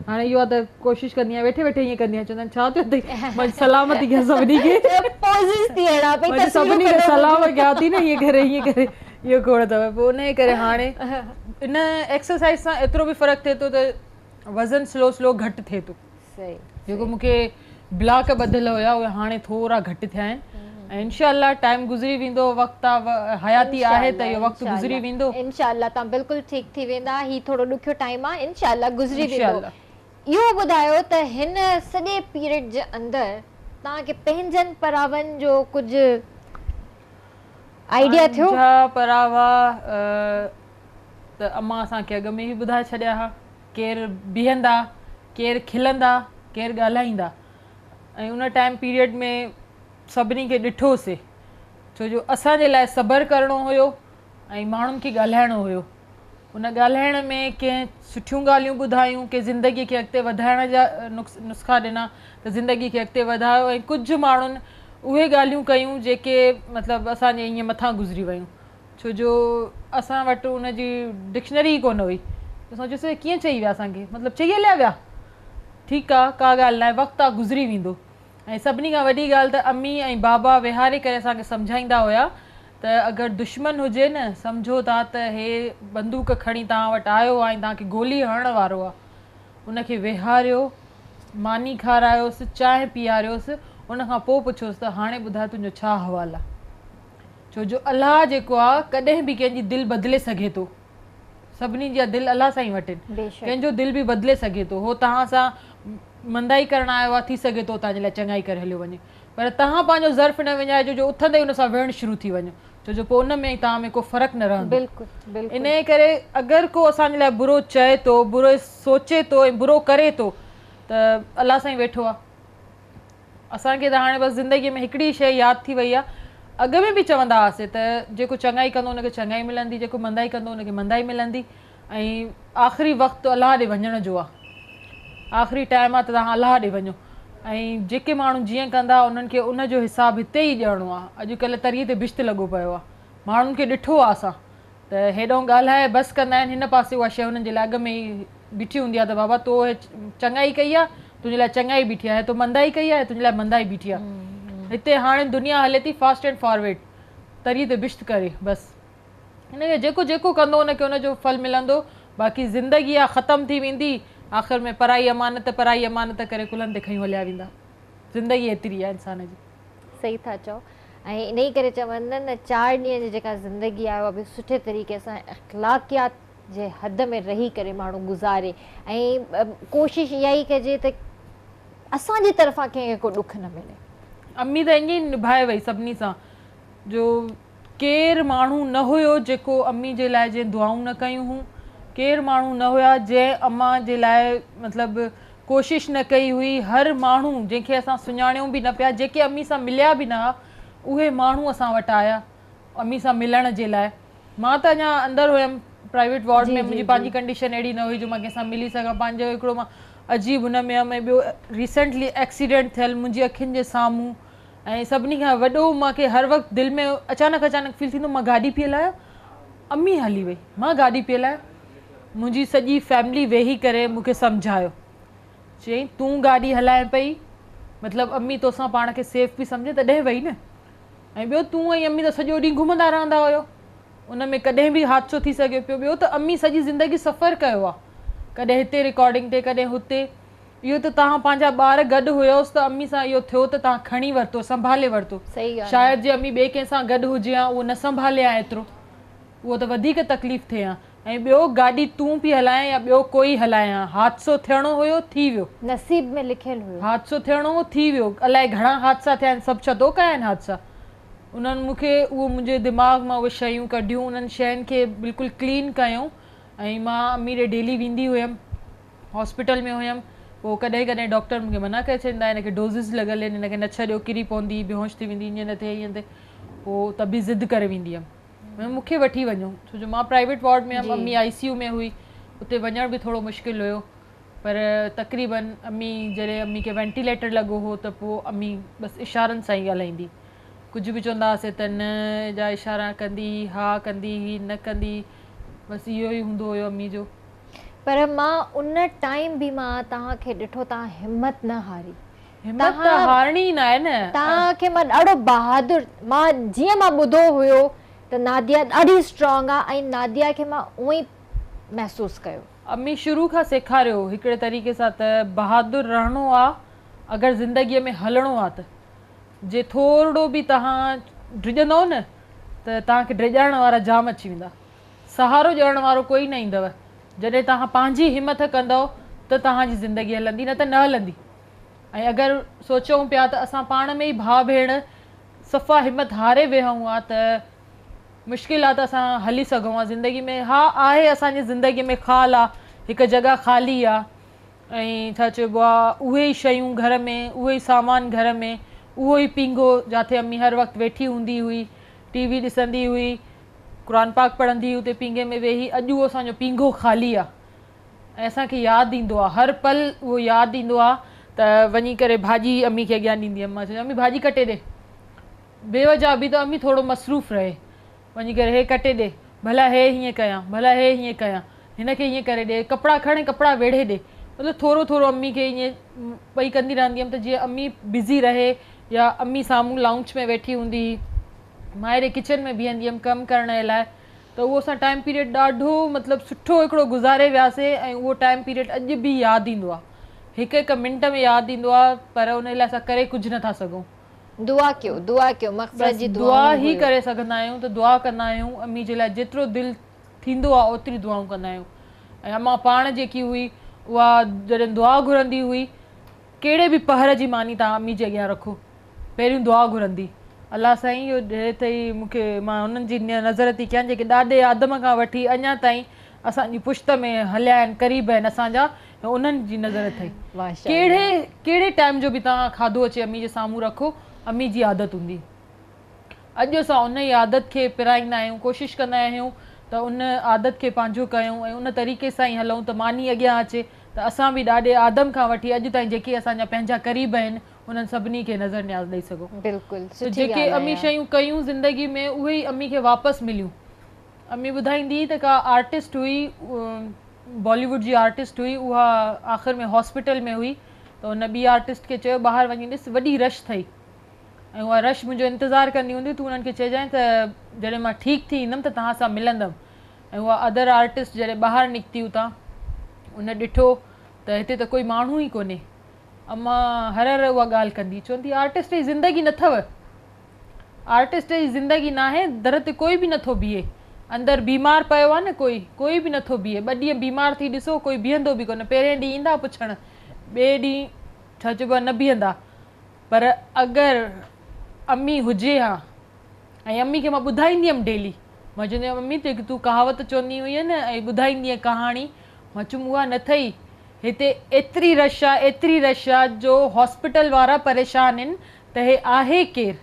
هاڻي اهو آهي ته ڪوشش ڪندي آهيان ويٺي ويٺي ائين ڪندي آهيان چوندا آهن ڇا ٿيو اٿئي مان سلام ٿي ڪيان سڀني کي مان سڀني کي سلام ڪيان ٿي نه ائين ڪري ائين ڪري اهو کوڙ اٿو پوء ان جي ڪري هاڻي ان ايڪسرسائز سان ايترو به فرق ٿئي ٿو ته وزن سلو سلو گهٽ ٿئي ٿو جيڪو مون کي بلاڪ ٻڌل هيا اهي هاڻي ٿورا گهٽ ٿيا آهن ۽ انشاء الله ٽائيم گذري ويندو وقت آ حياتي آهي ته اهو وقت گذري ويندو. انشاء الله توهان بلڪل ٺيڪ ٿي ويندا هي ٿورو ڏکيو ٽائيم آ انشاء الله گذري ويندو. اهو ٻڌايو ته هن سڄي پيريڊ جي اندر توهان کي پنهنجن پراون جو ڪجهه آئيڊيا ٿيو؟ پنهنجا پراوا ته امان اسان کي اڳ ۾ ئي ٻڌائي ڇڏيا ها. ڪير بيهندا، ڪير کلندا، ڪير ڳالهائيندا ۽ ان ٽائيم پيريڊ ۾ سڀني کي ڏٺوسي ڇو جو اسان جي لاء صبر ڪرڻو هيو ۽ ماڻهن کي ڳالهائڻو هيو ان ڳالهائڻ ۾ ڪنهن سٺيون ڳالهيون ٻڌايون ڪنهن زندگي کي اڳتي وڌائڻ جا نسخا ڏنا ته زندگي کي اڳتي وڌايو ۽ ڪجهه ماڻهن اهي ڳالهيون ڪيون جيڪي مطلب اسان جي ائين مٿان گذري ويون ڇو جو اسان وٽ ان جي ڊڪشنري ئي ڪونه هئي. اسان چيوسين ڪيئن چئي ويا اسان کي مطلب چئي هليا ويا. ٺيڪ آ ڪا ڳالهه ناهي وقت آ گذري ويندو. ۽ سڀني کان وڏي ڳالهه ته امي ۽ بابا ويهاري ڪري اسان کي سمجهائيندا هيا ته اگر دشمن هجي نه سمجهو ٿا ته هي بندوق کڻي توهان وٽ آيو آ ۽ توهان کي گولي هڻڻ وارو آ ان کي ويهاريو ماني کارايوس چانهه پياريوس ان کان پوء پڇوس ته هاڻي ٻڌاء تنهنجو ڇا حوال آ. ڇو جو الله جيڪو آ ڪڏهن به ڪنهن جي دل بدلي سگهي ٿو. سڀني جا دل الله سائين وٽ آهن. ڪنهن جو دل به بدلي سگهي ٿو. هو توهان سان مندائي ڪرڻ آيو آ ٿي سگهي ٿو توهان جي لاء چڱائي ڪري هليو وڃي. پر توهان پنهنجو ظرف نه وڃائجو جو اٿندي ئي ان سان وڙهڻ شروع ٿي وڃو. ڇو جو پوء ان ۾ ۽ توهان ۾ ڪو فرق نه رهندو. انهيء ڪري اگر ڪو اسان جي لاء برو چئي ٿو، برو سوچي ٿو ۽ برو ڪري ٿو ته الله سائين ويٺو آ. اسان کي ته هاڻي بس زندگيء ۾ هڪڙي شيء ياد ٿي وئي آهي. اڳ ۾ به چوندا هئاسين ته جيڪو چڱائي ڪندو ان کي چڱائي ملندي، جيڪو مندائي ڪندو ان کي مندائي ملندي ۽ آخري وقت الله ڏي وڃڻ جو آهي. آخري ٽائيم آهي ته توهان الله ڏي وڃو ۽ جيڪي ماڻهو جيئن ڪندا انهن کي ان جو حساب هتي ئي ڏيڻو آهي. اڄڪلهه تريء تي بهشت لڳو پيو آهي. ماڻهن کي ڏٺو آهي اسان ته هيڏانهن ڳالهائي بس ڪندا آهن هن پاسي اها شيء انهن جي لاء اڳ ۾ ئي بيٺي هوندي آ ته بابا تو هي چڱائي ڪئي آ تنهنجي لاء چڱائي بيٺي آ هي تو مندائي ڪئي آ تنهنجي لاء مندائي بيٺي آ. هتي هاڻي دنيا هلي ٿي فاسٽ اينڊ فارورڊ تري تي بشت ڪري بس ان کي جيڪو جيڪو ڪندو ان کي ان جو ڦل ملندو باقي زندگي آ ختم ٿي ويندي آخر ۾ پرائي امانت پرائي امانت ڪري ڪلهن تي کنيون هليا ويندا زندگي ايتري آ انسان جي. صحيح ٿا چئو ۽ انهي ڪري چوندا آهن نه چار ڏينهن جي جيڪا زندگي آهي اها به سٺي طريقي سان اخلاقيات جي حد ۾ رهي ڪري ماڻهو گذاري ۽ ڪوشش اها ئي ڪجي ته اسان جي طرفان ڪنهن کي ڪو ڏک نه ملي. امي ته ائين ئي نڀائي وئي سڀني سان جو ڪير ماڻهو نه هيو جيڪو امي جي لاء جنهن دعائون نه ڪيون هون ڪير ماڻهو نه هيا جنهن امان جي لاء مطلب ڪوشش نه ڪئي هئي هر ماڻهو جنهن کي اسان سڃاڻيون به نه پيا جيڪي امي سان مليا به نه ها اهي ماڻهو اسان وٽ آيا امي سان ملڻ جي لاء مان ته اڃا اندر هيم پرائيويٽ وارڊ ۾ منهنجي پنهنجي ڪنڊيشن اهڙي نه هئي جو مان ڪنهن سان ملي سگهان پنهنجو هڪڙو مان عجيب هن ۾ هيم ۽ ٻيو ريسينٽلي ايڪسيڊنٽ ٿيل منهنجي اکين جي سامهون ۽ سڀني کان وڏو مان کي هر وقت دل ۾ اچانڪ اچانڪ فيل ٿيندو مان گاڏي پئي هلايان امي هلي وئي مان گاڏي پئي هلايان منهنجي سڄي فيملي ويهي ڪري مون کي سمجهايو چيائين تون گاڏي هلائين پئي مطلب امي توسان پاڻ کي سيف پئي سمجهي تڏهن وئي نه ۽ ٻيو تون ۽ امي ته سڄو ڏينهن گهمندا رهندا هيو ان ۾ ڪڏهن به حادثو ٿي سگهيو پيو ٻيو ته امي سڄي زندگي سفر ڪيو آ ڪڏهن هتي رڪارڊنگ تي ڪڏهن هتي اهو ته توهان پنهنجا ٻار گڏ هيوس ته امي سان اهو ٿيو ته توهان کڻي ورتو سنڀالي ورتو شايد جي امي ٻئي ڪنهن سان گڏ هجي ها اهو نه سنڀالي ها ايترو اهو ته وڌيڪ تڪليف ٿئي ها ۽ ٻيو گاڏي تون پئي هلائين يا ٻيو ڪوئي هلائي ها حادثو ٿيڻو هيو ٿي ويو. نصيب ۾ لکيل هيو. حادثو ٿيڻو هو ٿي ويو الائي گهڻا حادثا ٿيا آهن سڀ ڇا تو ڪيا آهن حادثا انهن مون کي اهو منهنجي دماغ مان اهي شيون ڪڍيون انهن شين کي بلڪل ڪلين ڪيائون ۽ مان امي ڏي ڊيلي ويندي هيم هاسپيٽل ۾ هيم پوء ڪڏهن ڪڏهن ڊاڪٽر مون کي منع ڪري ڇڏيندا هن کي ڊوزز لڳل آهن هن کي نه ڇڏيو ڪري پوندي بيهوش ٿي ويندي ائين نه ٿئي ائين نه ٿئي پوء ته به ضد ڪري ويندي هيم مون کي وٺي وڃو ڇو جو مان پرائيويٽ وارڊ ۾ هيم امي آئي سي يو ۾ هئي اتي وڃڻ به ٿورو مشڪل هيو پر تقريبن امي جڏهن امي کي وينٽيليٽر لڳو هو ته پوء امي بس اشارن سان ئي ڳالهائيندي ڪجهه به چوندا هئاسي ته نه جا اشارا ڪندي هئي ها ڪندي هئي نه ڪندي هئي بس اهو ئي هوندو هيو امي جو. پر مان ان ٽائيم به مان توهان کي ڏٺو توهان همت نه هاري. همت ته هارڻي ئي ناهي نه. توهان کي مان ڏاڍو بهادر مان جيئن مان ٻڌو هيو ته ناديه ڏاڍي اسٽرانگ آ ۽ ناديه کي مان اونئي محسوس ڪيو. امي شروع کان سيکاريو هڪڙي طريقي سان ته بهادر رهڻو آ اگر زندگي ۾ هلڻو آ ته جي ٿورڙو به توهان ڊڄندؤ نه ته توهان کي ڊيڄارڻ وارا جام اچي ويندا سهارو ڏيڻ وارو ڪوئي نه ايندؤ جڏهن توهان پنهنجي همٿ ڪندؤ ته توهان جي زندگي هلندي نه ته نه هلندي ۽ اگر سوچون پيا ته اسان پاڻ ۾ ئي ڀاء ڀيڻ صفا همت هاري ويهون ها ته مشڪل آ ته اسان هلي سگهون ها زندگي ۾ ها آهي اسان جي زندگي ۾ خال آ هڪ جڳهه خالي آ ۽ ڇا چئبو آ اهي ئي شيون گهر ۾ اهو ئي سامان گهر ۾ اهو ئي پينگهو جاٿي امي هر وقت ويٺي هوندي هئي ٽي وي ڏسندي هئي قرآن پاڪ پڙهندي هئي اتي پينگهي ۾ ويهي اڄ اهو اسان جو پينگهو خالي آ ۽ اسان کي ياد ايندو آ هر پل اهو ياد ايندو آ ته وڃي ڪري ڀاڄي امي کي اڳيان ڏيندي هيم مان چوندي امي ڀاڄي ڪٽي ڏي بي وجه به ته امي ٿورو مصروف رهي وڃي ڪري هي ڪٽي ڏي ڀلا هي هيئن ڪيان ڀلا هي هيئن ڪيان هن کي هيئن ڪري ڏي ڪپڙا کڻ ڪپڙا ويڙهي ڏي مطلب ٿورو ٿورو امي کي ائين پئي ڪندي رهندي هيم ته جيئن امي بزي رهي يا امي سامهون لائونچ ۾ ويٺي هوندي هئي مان هيڏي ڪچن ۾ بيهندي هيم ڪم ڪرڻ جي لاء ته اهو اسان ٽائيم پيريڊ ڏاڍو مطلب سٺو هڪڙو گذاري وياسي ۽ اهو ٽائيم پيريڊ اڄ به ياد ايندو آهي هڪ هڪ منٽ ۾ ياد ايندو آهي پر ان لاء اسان ڪري ڪجهه نٿا سگهون. دعا ڪيو دعا ڪيو مغفرت بس جي دعا دعائون ئي هيو. ڪري سگهندا آهيون ته دعا ڪندا آهيون امي جي لاء جيترو دل ٿيندو آهي اوتري دعائون ڪندا آهيون ۽ امان پاڻ جيڪي هئي اها جڏهن دعا گهرندي هئي ڪهڙي به پهر جي ماني توهان امي جي اڳيان رکو پهريون دعا گهرندي الله سائين اهو ڏي اٿئي مون کي مان انهن جي نظر ٿي ڪيان جيڪي ڏاڏي آدم کان وٺي اڃا تائين اسان جي پشت ۾ هليا آهن قريب آهن اسان جا انهن جي نظر اٿئي ڪهڙي ڪهڙي ٽائيم جو به توهان کاڌو اچي امي جي سامهون رکو امي جي عادت هوندي اڄ اسان ان ئي عادت کي پرائيندا آهيون ڪوشش ڪندا آهيون ته ان عادت کي پنهنجو ڪيون ۽ ان طريقي سان ئي هلون ته ماني اڳيان اچي ته اسان به ڏاڏي آدم کان وٺي اڄ تائين جيڪي اسان جا پنهنجا قريب آهن انهن سڀني کي نظر نياز ڏئي سگهون. بلڪل ته سٺي جيڪي ڳالهه امي آهي. شيون ڪيون زندگي ۾ اهي ئي امي کي واپس مليون. امي ٻڌائيندي هئي ته ڪا آرٽسٽ هئي بالي ووڊ جي آرٽسٽ هئي اها آخر ۾ هاسپيٽل ۾ هئي ته ان ٻي آرٽسٽ کي چيو ٻاهر وڃي ڏس وڏي رش ٿئي ۽ اها رش منهنجو انتظار ڪندي هوندي تون انهن کي چئجانء ته جڏهن مان ٺيڪ ٿي ايندم ته توهان سان ملندم ۽ اها ادر آرٽسٽ جڏهن ٻاهر نڪتي اتان ان ڏٺو ته هتي ته ڪوئي ماڻهو ئي ڪونهي. امان هر هر اها ڳالهه ڪندي چوندي آرٽسٽ جي زندگي نه اٿو. آرٽسٽ جي زندگي ناهي در تي ڪوئي به نٿو بيهي. اندر بيمار پيو آ نه ڪوئي، ڪوئي به نٿو بيهي. ٻه ڏينهن بيمار ٿي ڏسو ڪوئي بيهندو به ڪونه. پهرين ڏينهن ايندا پڇڻ ٻئي ڏينهن ڇا چئبو آ نه بيهندا. پر اگر امي هجي ها ۽ امي کي مان ٻڌائيندي هيم ڊيلي مان چوندي هيم امي جيڪي تون ڪهاوت چوندي هئين نه ۽ ٻڌائيندي هئين ڪهاڻي مان چيم اها نه ٿئي هتي ايتري رش آ ايتري رش آ جو هاسپيٽل وارا پريشان هن ته هي آهي ڪير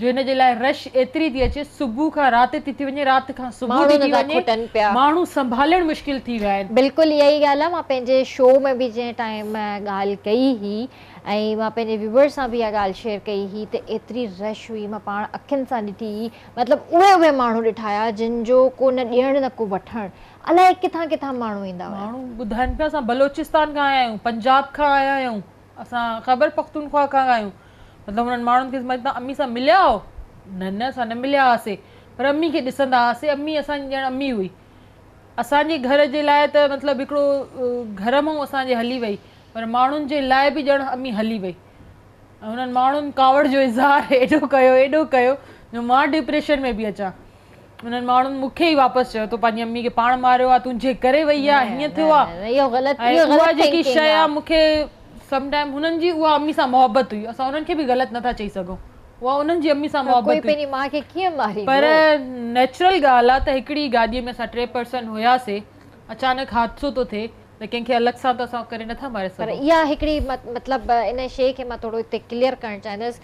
جو هن جي لاء رش ايتري ٿي اچي صبح کان رات ٿي ٿي وڃي رات کان صبح ماڻهو ٿي ٿي نٿا وڃي کٽن پيا. ماڻهو سنڀالڻ مشڪل ٿي ويا آهن. بلڪل اها ئي ڳالهه آ مان پنهنجي شو ۾ به جنهن ٽائيم ڳالهه ڪئي هئي ۽ مان پنهنجي ويوئرز سان به اها ڳالهه شيئر ڪئي هئي ته ايتري رش هئي مان پاڻ اکين سان ڏٺي هئي مطلب اهي اهي ماڻهو ڏٺا هيا جن جو ڪو نه ڏيڻ نه ڪو وٺڻ الائي ڪٿان ڪٿان ماڻهو ايندا هيا. ماڻهو ٻڌائن پيا اسان بلوچستان کان آيا آهيون پنجاب کان آيا آهيون اسان خيبر پختونخوا کان آيا آهيون مطلب انهن ماڻهن کي توهان امي سان مليا آهو نه نه اسان نه مليا هئاسي پر امي کي ڏسندا هئاسي امي اسان جي ڄڻ امي هئي اسان جي گهر جي لاء ته مطلب هڪڙو گهر مئون اسان جي هلي وئي پر ماڻهن جي لاء به ڄڻ امي هلي وئي ۽ انهن ماڻهن ڪاوڙ جو اظهار ايڏو ڪيو ايڏو ڪيو جو مان ڊپريشن ۾ به اچان انهن ماڻهن مون کي ئي واپس چيو تو پنهنجي امي کي پاڻ ماريو آهي تنهنجي ڪري وئي آهي هيئن ٿيو آهي اهو غلط ۽ اهو اها غلط جيڪي ٿنڪنگ شيء آهي آهي مون کي سم ٽائيم هنن جي اها امي سان محبت هئي اسان انهن کي به غلط نٿا چئي سگهون اها انهن جي امي سان پر ڪوئي محبت هئي پنهنجي ماء کي ڪيئن پر ماريندو. نيچرل ڳالهه آهي ته هڪڙي گاڏي ۾ اسان ٽي پرسن هياسي اچانڪ حادثو ٿو ٿئي ته ڪنهن کي الڳ سان ته اسان ڪري نٿا ماري پر سگهون. اها هڪڙي مطلب ان شيء کي مان ٿورو هتي ڪليئر ڪرڻ چاهيندس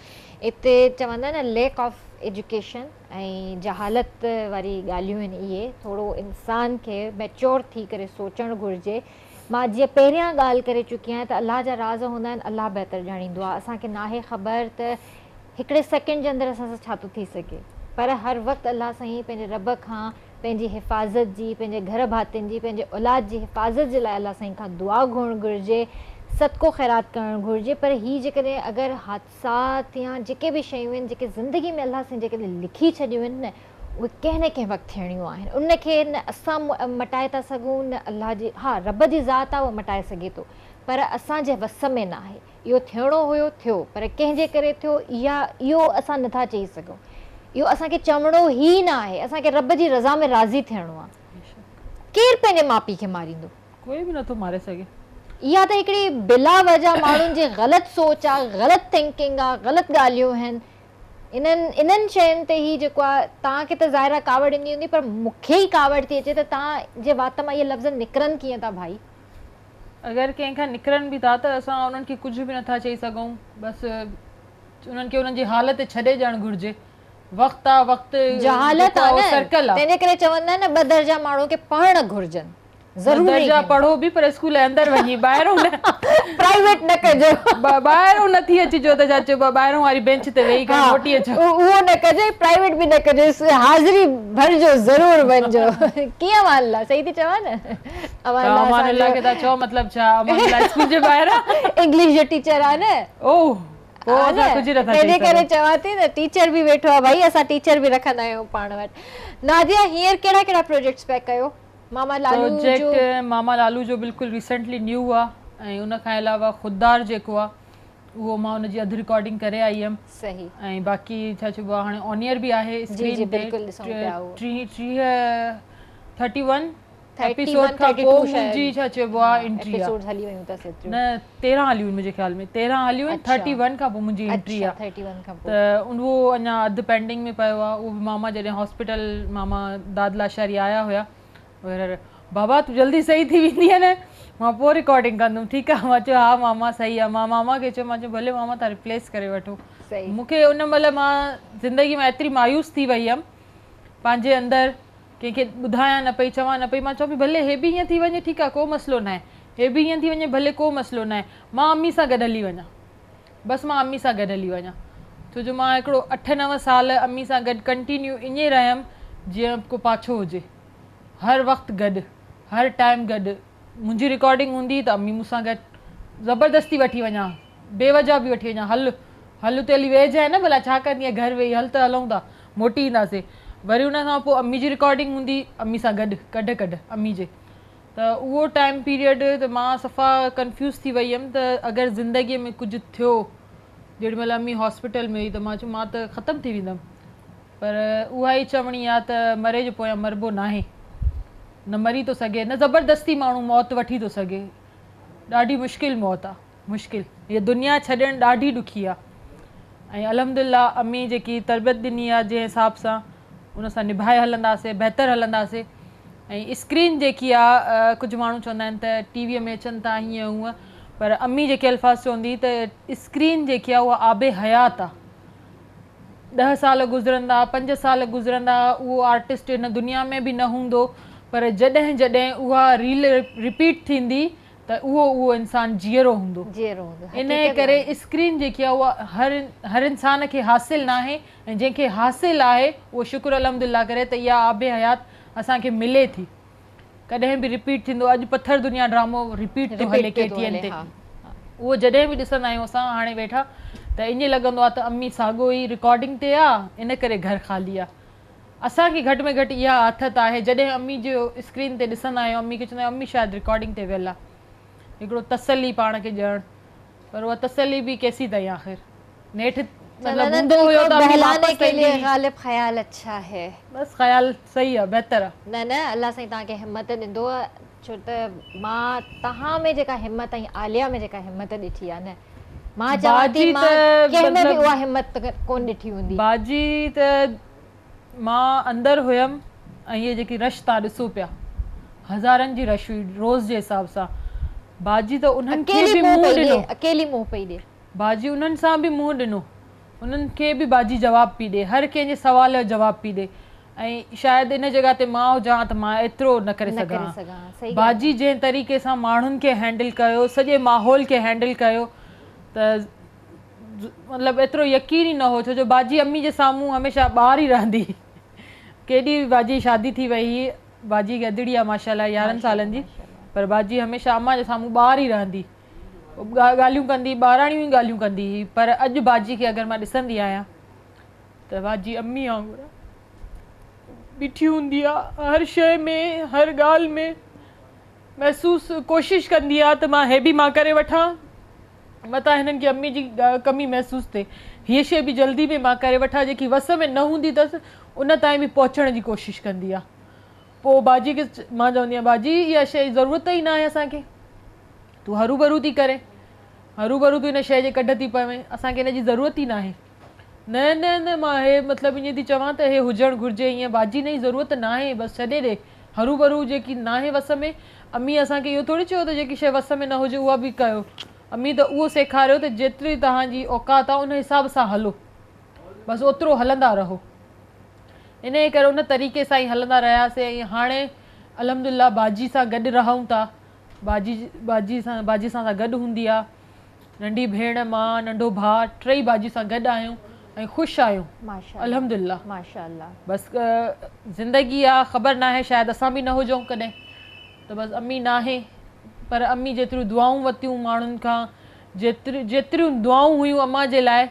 هتي چوندا آهن نه ليڪ آف ايجوڪيشن ۽ جهالت واري ڳالهيون آهن اهي ٿورو انسان کي ميچور ٿي ڪري سوچڻ گهرجي مان جيئن پهريان ڳالهه ڪري چڪي آهيان ته الله جا راز هوندا آهن الله بهتر ڄاڻيندو آهي اسان کي ناهي خبر ته هڪڙي سيڪنڊ جي اندر اسان سان ڇا ٿو ٿي سگهي پر هر وقت الله سائين پنهنجي رب کان پنهنجي حفاظت جي، پنهنجي گهر ڀاتين جي، پنهنجي اولاد جي حفاظت جي لاء الله سائين کان دعا گهرڻ گهرجي، صدقو خيرات ڪرڻ گهرجي پر هي جيڪڏهن اگر حادثات يا جيڪي به شيون آهن جيڪي زندگي ۾ الله سائين جيڪڏهن لکي ڇڏيون آهن نه اهي ڪنهن نه ڪنهن وقت ٿيڻيون آهن ان کي نه اسان مٽائي ٿا سگهون نه الله جي ها رب جي ذات آهي اها مٽائي سگهي ٿو پر اسان جي وس ۾ ناهي. اهو ٿيڻو هيو ٿيو پر ڪنهن جي ڪري ٿيو اها اهو اسان نٿا چئي سگهون اهو اسان کي چوڻو ئي نه آهي اسان کي رب جي رضا ۾ راضي ٿيڻو آهي ڪير پنهنجي ماء پيء کي ماريندو. ڪوئي به نٿو ماري سگهي. اها ته هڪڙي بلا وجه ماڻهن جي غلط سوچ آ غلط ٿنڪنگ آ غلط ڳالهيون آهن انهن انهن شين تي هي جيڪو آ توهان کي ته ظاهر آ ڪاوڙ ايندي هوندي پر مون کي ئي ڪاوڙ ٿي اچي ته توهان جي وات مان اهي لفظ نڪرن ڪيئن ٿا ڀائي. اگر ڪنهن کان نڪرن به ٿا ته اسان انهن کي ڪجهه به نٿا چئي سگهون بس انهن کي انهن جي حال تي ڇڏي ڏيڻ گهرجي وقت آ وقت جهالت جيڪو آ آ اهو نه سرڪل آ. تنهنجي ڪري چوندا آهن نه ٻه درجا ماڻهو کي پڙهڻ گهرجن ٻه ضروري درجا آهن. پڙهو به پر اسڪول جي اندر وڃي ٻاهرون نه پرائيويٽ نه ڪجو. ٻاهرون نه ٿي اچجو ته ڇا چئبو آ ٻاهرون واري بينچ تي ويهي ڪري ها موٽي اچو. اهو نه ڪجو ۽ پرائيويٽ به نه ڪجو حاضري ڀرجو ضرور وڃجو ڪيئن امان الله صحيح ٿي چوان نه. امان توهان الله امان اسان الله جو کي ٿا چئو مطلب ڇا امان الله اسڪول جي ٻاهران انگلش جو ٽيچر آ نه اوه پوء آ نه اسان ڪجهه نٿا چئي تنهنجي ڪري سگهون. چوان ٿي نه ٽيچر به ويٺو آ ڀائي اسان ٽيچر به رکندا آهيون پاڻ وٽ ناديه هينئر ڪهڙا ڪهڙا پروجيڪٽس پيا ڪيو ماما لالو جو پروجيڪٽ ماما لالو جو بلڪل ريسينٽلي نيو آ ۽ ان کان علاوه خوددار جيڪو آ اهو مان ان جي اڌ رڪارڊنگ ڪري آئي هيم صحيح ۽ باقي ڇا چئبو آ هاڻي آن ايئر به آهي جي اسڪرين جي تي بلڪل ڏسون پيا اهو 30 31 ايپيسوڊ کان پوء منهنجي ڇا چئبو آ انٽري آ نه 13 هليون منهنجي خيال ۾ 13 هليون آهن 31 کان پوء منهنجي انٽري آ ته اهو اڃا اڌ پينڊنگ ۾ پيو آ اهو به ماما جڏهن هاسپيٽل ماما داد لاشاري آيا هيا بابا تون جلدي صحيح ٿي ويندينء نه مان پوء رڪارڊنگ ڪندم ٺيڪ آ مان چيو ها ماما صحيح آ مان ماما کي چيو مان چيو ڀلي ماما تان ريپليس ڪري وٺو مون کي ان مهل مان زندگي مان ايتري مايوس ٿي وئي هيم پنهنجي اندر ڪنهن کي ٻڌايان نه پئي چوان نه پئي مان چوان پئي ڀلي هي به ائين ٿي وڃي ٺيڪ آ ڪو مسئلو ناهي هي به ائين ٿي وڃي ڀلي ڪو مسئلو ناهي مان امي سان گڏ هلي وڃان بس مان امي سان گڏ هلي وڃان ڇو جو مان هڪڙو اٺ نو سال امي سان گڏ ڪنٽينيو ائين رهيم جيئن ڪو پاڇو هجي هر وقت گڏ هر ٽائيم گڏ منهنجي رڪارڊنگ هوندي ته امي مون سان گڏ زبردستي وٺي وڃان بي وجه به وٺي وڃان هل هل اتي هلي ويهجانء نه ڀلا ڇا ڪندينء گهر ويهي هل ته هلون ٿا موٽي اينداسين وري ان کان پوء امي جي رڪارڊنگ هوندي امي سان گڏ ڪڍ ڪڍ امي جي ته اهو ٽائيم پيريڊ ته مان صفا ڪنفيوز ٿي وئي هيم ته اگر زندگي ۾ ڪجهه ٿيو جيڏي مهل امي هاسپيٽل ۾ هئي ته مان چيو مان ته ختم ٿي ويندم پر اها ئي چوڻي آ ته مري جي پويان مربو ناهي نه مري ٿو سگهي نه زبردستي ماڻهو موت وٺي ٿو سگهي ڏاڍي مشڪل موت آ مشڪل هيء دنيا ڇڏڻ ڏاڍي ڏکي آ ۽ الحمدلله امي جيڪي تربيت ڏني آ جنهن حساب سان ان سان نڀائي هلنداسي بهتر هلنداسي ۽ اسڪرين جيڪي آ ڪجهه ماڻهو چوندا آهن ته ٽي وي ۾ اچن ٿا هيئن هونئن پر امي جيڪي الفاظ چوندي ته اسڪرين جيڪي آ اها آب حيات آ ڏهه سال گذرندا، پنج سال گذرندا، اهو آرٽسٽ هن دنيا ۾ به نه هوندو، پر جڏهن جڏهن اها ريل رپيٽ ٿيندي ته اهو اهو انسان جيئرو هوندو. انهيء ڪري اسڪرين جيڪي آهي اها هر هر انسان کي حاصل ناهي ۽ جنهن کي حاصل آهي اهو شڪر الحمدلله ڪري ته اها آب حيات اسان کي ملي ٿي. ڪڏهن به رپيٽ ٿيندو اڄ پٿر دنيا ڊرامو رپيٽ ٿو هلي ڪي ٽي اين تي اهو جڏهن به ڏسندا آهيون اسان هاڻي ويٺا ته ائين لڳندو آهي ته امي ساڳو ئي رڪارڊنگ تي آ ان ڪري گهر خالي آ اسان کي گهٽ ۾ گهٽ اها آٿت آهي جڏهن امي جو اسڪرين تي ڏسندا آهيون امي کي چوندا آهيون امي شايد رڪارڊنگ تي ويل آ هڪڙو تسلي پاڻ کي ڏيڻ پر اها تسلي به ڪيسين تائين آخر نيٺ مطلب هوندو هيو ته امي واپس ته ايندي هئي. غالب خيال اڇا هي. بس خيال صحيح آ بهتر آ. نه نه الله سائين توهان کي همت ڏيندو ڇو ته مان توهان ۾ جيڪا همت ۽ عاليه ۾ جيڪا همت ڏٺي آ نه مان چوان ٿي مان ڪنهن ۾ به اها همت ڪون ڏٺي هوندي. باجي ته مان اندر هيم ۽ هي جيڪي رش توهان ڏسو پيا هزارن جي رش هئي روز جي حساب سان باجي ته انهن کي به منهن ڏنو. اڪيلي منهن پئي ڏي. باجي انهن سان به منهن ڏنو انهن کي به باجي جواب پئي ڏي هر ڪنهن جي سوال جو جواب پئي ڏي ۽ شايد ان جڳهه تي مان هجان ها ته مان ايترو نه ڪري سگهان ها باجي جنهن طريقي سان ماڻهن کي هينڊل ڪيو سڄي ماحول کي هينڊل ڪيو ته مطلب ايترو يقين ئي نه هو ڇو جو باجي امي جي سامهون هميشه ٻار ئي رهندي هئي ڪيڏي به باجي جي شادي ٿي وئي هئي باجي کي ادڙي آ ماشاءالله يارهن سالن جي پر باجي هميشه امان جي سامهون ٻار ئي رهندي ڳالهيون ڪندي ٻاراڻيون ئي ڳالهيون ڪندي هئي پر اڄ باجي کي اگر مان ڏسندي آهيان ته باجي امي وانگر آ بيٺي هوندي آ هر شيء ۾ هر ڳالهه ۾ محسوس ڪوشش ڪندي آ ته مان هي به مان ڪري وٺان متان هنن کي امي جي ڪمي محسوس ٿئي. هيء شيء به جلدي ۾ مان ڪري وٺان جيڪي وس ۾ نه هوندي اٿس ان تائين به پهچڻ جي ڪوشش ڪندي آ. پوء باجي کي مان چوندي آهيان باجي اها شيء جي ضرورت ئي ناهي اسان کي. تون هروڀرو ٿي ڪرين. هروڀرو تون ان شيء جي ڪڍ ٿي پوين. اسان کي ان جي ضرورت ئي ناهي. نه نه نه مان هي مطلب ائين ٿي چوان ته هي هجڻ گهرجي ائين باجي نه جي ضرورت ناهي بس ڇڏي ڏي هروڀرو جيڪي ناهي وس ۾ امي اسان کي اهو ٿوري چيو ته جيڪي شيء وس ۾ نه هجي اها به ڪيو امي ته اهو سيکاريو ته جيتري توهان جي اوقات آهي ان حساب سان هلو بس اوترو هلندا رهو انهيء ڪري ان طريقي سان ئي هلندا رهياسين ۽ هاڻي الحمدلله باجي سان گڏ رهون ٿا باجي باجي سان باجي سان گڏ هوندي آهي ننڍي ڀيڻ، مان، ننڍو ڀاء ٽئي باجي سان گڏ آهيون ۽ خوش آهيون الحمدلله بس زندگي آ خبر ناهي شايد اسان به نه هجون ڪڏهن ته بس امي ناهي پر امي جيتريون دعائون ورتيون ماڻهن کان جيتريون جيتريون دعائون هيون امان جي لاء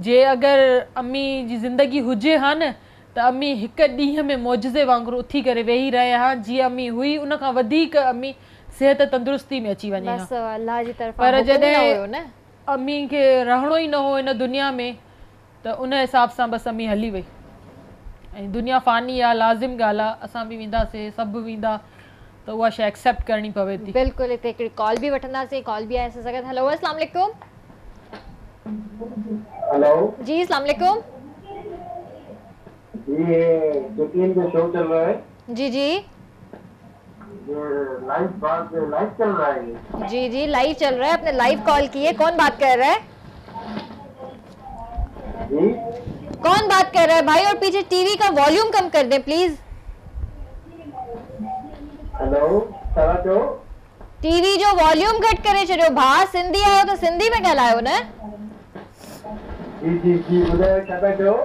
جي اگر امي جي زندگي هجي ها نه ته امي هڪ ڏينهن ۾ معجزي وانگر اٿي ڪري ويهي رهي ها جيئن امي هئي ان کان وڌيڪ امي صحت تندرستي ۾ اچي وڃي ها پر جڏهن امي کي رهڻو ئي نه هو هن دنيا ۾ ته ان حساب سان بس امي هلي وئي ۽ دنيا فاني آ لازم ڳالهه آ اسان به وينداسين سڀ ويندا ته اها شيء ايڪسيپٽ ڪرڻي پوي ٿي. بلڪل هتي هڪڙي ڪال به وٺنداسين ڪال به آهي اسان سان گڏ هلو اسلام عليڪم. هلو. جي اسلام عليڪم. جي هي ڪي ٽي اين پي شو چل رها هي. جي جي. يي لائيو بات لائيو چل رها هي يي. جي جي لائيو چل رها هي اپني لائيو ڪال ڪي هي ڪون بات ڪر رها هي. جي. ڪون بات ڪر رها هي ڀائي اور پيڇي ٽي وي ڪا واليوم ڪم ڪر the please. Hello ڇا ٿا چئو. ٽي وي جو واليوم گهٽ ڪري ڇڏيو ڀاء سنڌي آهيو ته سنڌي ۾ ڳالهايو نه. جي جي جي ٻڌايو ڇا پيا چئو.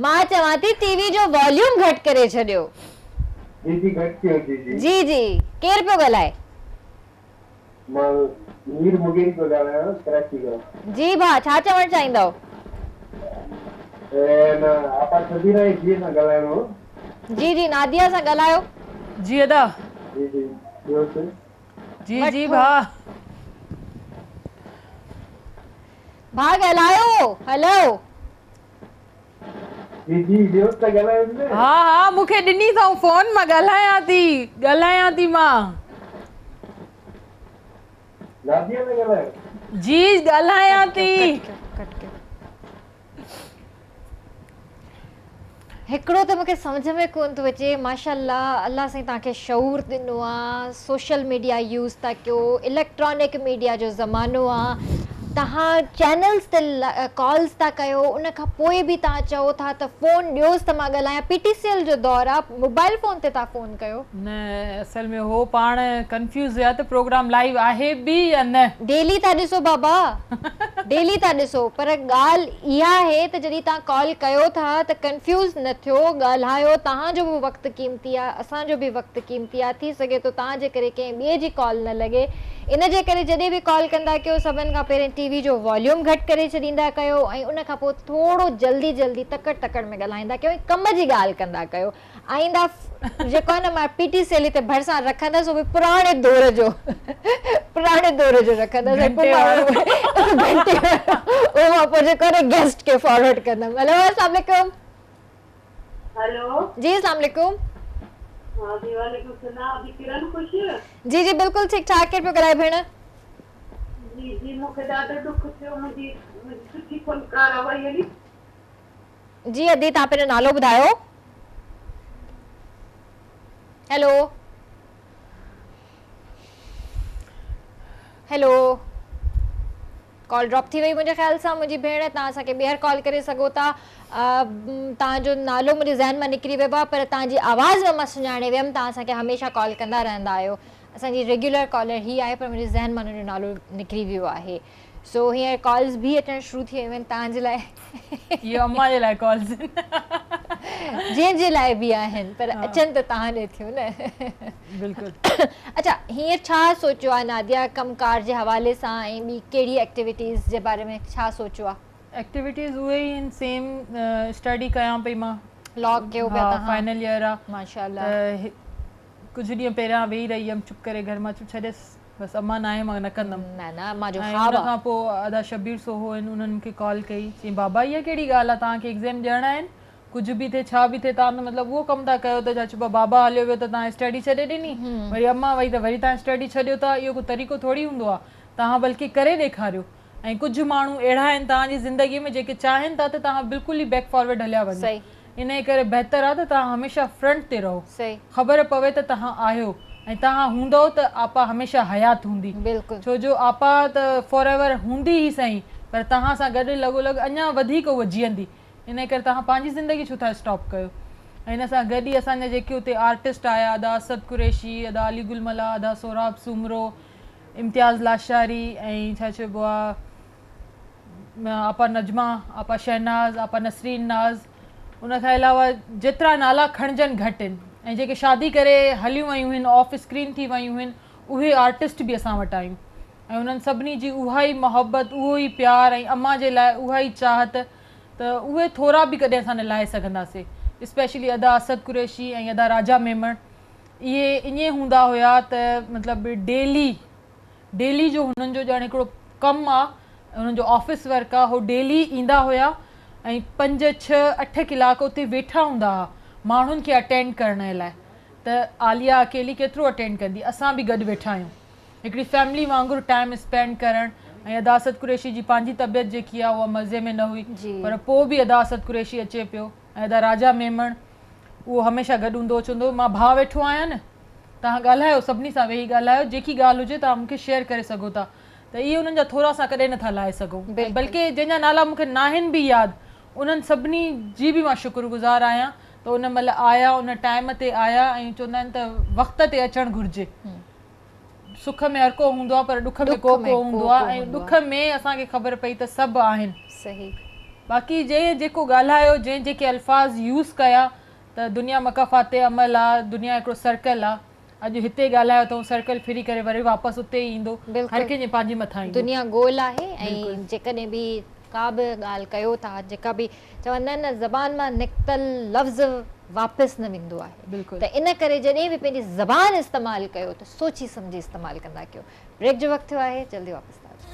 مان چوان ٿي ٽي وي جو واليوم گهٽ ڪري ڇڏيو. جي جي گهٽ ٿيو جي جي. جي جي ڪير پيو ڳالهائي. مان مير مغيري پيو ڳالهايان ڪراچي کان. جي ڀاء ڇا چوڻ چاهيندؤ؟ نه آپا شبيرا جي ڌيء سان ڳالهائڻو هو. جي جي ناديه سان ڳالهايو. جي ادا. جي جي ٻيو س. جي جي ڀاء. ڀاء ڳالهايو هيلو. جي جي ٻيو ته ڳالهايو نه. ها ها مون کي ڏني اٿئون فون مان ڳالهايان ٿي ڳالهايان ٿي مان. ناديه ٿا ڳالهايو. جي ڳالهايان ٿي. هڪڙو ته مونکي سمجهه ۾ ڪون ٿو اچي ماشاءالله الله سائين توهان کي شعور ڏنو آ سوشل ميڊيا يوز ٿا ڪيو اليڪٽرانڪ ميڊيا جو زمانو آ توهان چينلز تي ڪالز ٿا ڪيو ان کان پوء به توهان چئو ٿا ته فون ڏيوس ته مان ڳالهايان پي ٽي سي ايل جو دور آ موبائل فون تي توهان فون ڪيو. نه اصل ۾ هو پاڻ ڪنفيوز هيا ته پروگرام لائيو آهي به يا نه. ڊيلي ٿا ڏسو بابا ڊيلي ٿا ڏسو پر ڳالهه اها آهي ته جڏهن توهان ڪال ڪيو ٿا ته ڪنفيوز نه ٿيو ڳالهايو توهان جو به وقت قيمتي آ اسان جو به وقت قيمتي آ ٿي سگهي ٿو توهان جي ڪري ڪنهن ٻئي جي ڪال نه لڳي ان جي ڪري جڏهن به ڪال ڪندا ڪيو سڀن کان پهرين ٽي وي جو واليوم گهٽ ڪري ڇڏيندا ڪيو ۽ ان کان پوء ٿورو جلدي جلدي تڪڙ تڪڙ ۾ ڳالهائيندا ڪيو ۽ ڪم جي ڳالهه ڪندا ڪيو آئنده جيڪو آهي نه مان پي ٽي سي ايل هتي ڀرسان رکندس اهو به پراڻي دور جو پراڻي دور جو رکندس ۽ پوء مان گهنٽي وارو اهو مان پوء جيڪو آهي نه گيسٽ کي فارورڊ ڪندم هيلو اسلام عليڪم. هيلو. جي اسلام عليڪم. ها جي وعليڪم السلام ادي ڪرن خوش. جي جي بلڪل ٺيڪ ٺاڪ ڪير پيو ڳالهائي ڀيڻ. جي جي مون کي ڏاڍو ڏک ٿيو منهنجي منهنجي سٺي فنڪاره وئي هلي. جي ادي توهان پنهنجو نالو ٻڌايو. Hello hello. ڪال ڊراپ ٿي وئي منهنجي خيال سان منهنجي ڀيڻ توهان اسان کي ٻيهر ڪال ڪري سگهو ٿا توهان جو نالو منهنجي ذهن مان نڪري ويو آهي پر توهان جي آواز مان مان سڃاڻي ويم توهان اسان کي هميشه ڪال ڪندا رهندا آهيو اسان جي ريگيولر ڪالر هي آهي پر منهنجي ذهن مان ان جو نالو نڪري ويو آهي سو هينئر ڪالز به اچڻ شروع ٿي ويون آهن توهان جي لاء. اهو امان جي لاء ڪالز آهن. جنهن جي لاء به آهن پر اچن ته توهان ڏي ٿيون نه. بلڪل. اڇا هينئر ڇا سوچيو آهي ناديه ڪم ڪار جي حوالي سان ۽ ٻي ڪهڙي ايڪٽيوٽيز جي باري ۾ ڇا سوچيو آهي؟ ايڪٽيوٽيز اهي ئي آهن سيم اسٽڊي ڪيان پئي مان. لا ڪيو پيا توهان. ها فائنل يئر آ. ماشاءالله. ته ڪجهه ڏينهن پهريان ويهي رهي هيم چپ ڪري گهر مان چيو ڇڏيس بس امان ناهي مان نه ڪندم. نه نه امان جو خواب آ. ۽ ان کان پوء ادا شبير سوهو آهن انهن مون کي ڪال ڪئي چيائين بابا اها ڪهڙي ڳالهه آ توهان کي ايگزيم ڏيڻا آهن ڪجهه به ٿئي ڇا به ٿئي توهان ته مطلب اهو ڪم ٿا ڪيو ته ڇا چئبو آهي بابا هليو ويو ته توهان اسٽڊي ڇڏي ڏني وري امان وئي ته وري توهان اسٽڊي ڇڏيو ٿا اهو ڪو طريقو ٿوري هوندو آهي توهان بلڪه ڪري ڏيکاريو ۽ ڪجهه ماڻهو اهڙا آهن توهان جي زندگي ۾ جيڪي چاهين ٿا ته توهان بلڪل ئي بيڪ فارورڊ هليا وڃو انهي ڪري بهتر آهي ته توهان هميشه فرنٽ تي رهو خبر پوي ته توهان آهيو ۽ توهان هوندؤ ته آپا هميشه حيات هوندي ڇو جو آپا ته فار ايور هوندي ئي سهي پر توهان سان گڏ لڳو لڳ اڃا وڌيڪ هوء جيئندي انهيء ڪري توهان پنهنجي زندگي ڇو ٿا اسٽاپ ڪيو؟ ۽ ان سان گڏ ئي اسان جا جيڪي اتي آرٽسٽ آيا، ادا اسد قريشي، ادا علي گل ملاح، ادا سهراب سومرو، امتياز لاشاري ۽ ڇا چئبو آ آپا نجمه، آپا شهناز، آپا نسرين ناز، ان کان علاوه جيترا نالا کڻجن گهٽ آهن ۽ جيڪي شادي ڪري هليون ويون هن آف اسڪرين ٿي ويون هن اهي آرٽسٽ به اسان وٽ آيون ۽ انهن سڀني جي اها ئي محبت، اهو ئي پيار ۽ امان جي لاء اها ئي چاهت ته اهي ٿورا به ڪڏهن اسان نه لاهي سگهنداسي. اسپيشلي ادا اسد قريشي ۽ ادا راجا ميمڻ اهي ائين هوندا هيا ته مطلب ڊيلي ڊيلي جو هنن جو ڄڻ هڪڙو ڪم آ هنن جو آفيس ورڪ آ هو ڊيلي ايندا هيا ۽ پنج ڇهه اٺ ڪلاڪ اتي ويٺا هوندا ها ماڻهن کي اٽينڊ ڪرڻ جي لاء ته عاليه اڪيلي ڪيترو اٽينڊ ڪندي اسان به گڏ ويٺا آهيون. هڪڙي فيملي وانگر ٽائيم اسپينڊ ڪرڻ ۽ ادا اسد قريشي جي پنهنجي طبيعت جيڪي آهي اها مزي ۾ نه هئي پر پوء به ادا اسد قريشي اچي پيو ۽ ادا راجا ميمڻ اهو هميشه گڏ هوندو هو چوندو هو مان ڀاء ويٺو آهيان نه توهان ڳالهايو سڀني سان ويهي ڳالهايو جيڪي ڳالهه هجي توهان مون کي شيئر ڪري سگهو ٿا ته اهي انهن جا ٿورا اسان ڪڏهن نٿا لاهي سگهون ۽ بلڪه جنهن جا نالا مون کي ناهن به ياد انهن سڀني جي به مان شڪر گذار آهيان ته ان مهل آيا ان ٽائيم تي آيا ۽ چوندا آهن ته وقت تي اچڻ گهرجي. سک ۾ هر ڪو هوندو آهي پر ڏک ۾ ڪو ڪو هوندو آهي ۽ ڏک ۾ اسان کي خبر پئي ته سڀ آهن. صحيح. باقي جنهن جيڪو ڳالهايو جنهن جيڪي الفاظ يوز ڪيا ته دنيا مڪافات عمل آ دنيا هڪڙو سرڪل آ اڄ هتي ڳالهايو اٿئون سرڪل ڦري ڪري وري واپس اتي ئي ايندو هر ڪنهن جي پنهنجي مٿان ايندو. دنيا گول آهي ۽ جيڪڏهن به ڪا به ڳالهه ڪيو ٿا جيڪا به چوندا آهن نه زبان مان نڪتل لفظ واپس نه ويندو آهي ته ان ڪري جڏهن به پنهنجي زبان استعمال ڪيو ته سوچي سمجهي استعمال ڪندا ڪيو. بريڪ جو وقت ٿيو آهي جلدي واپس ٿا اچون.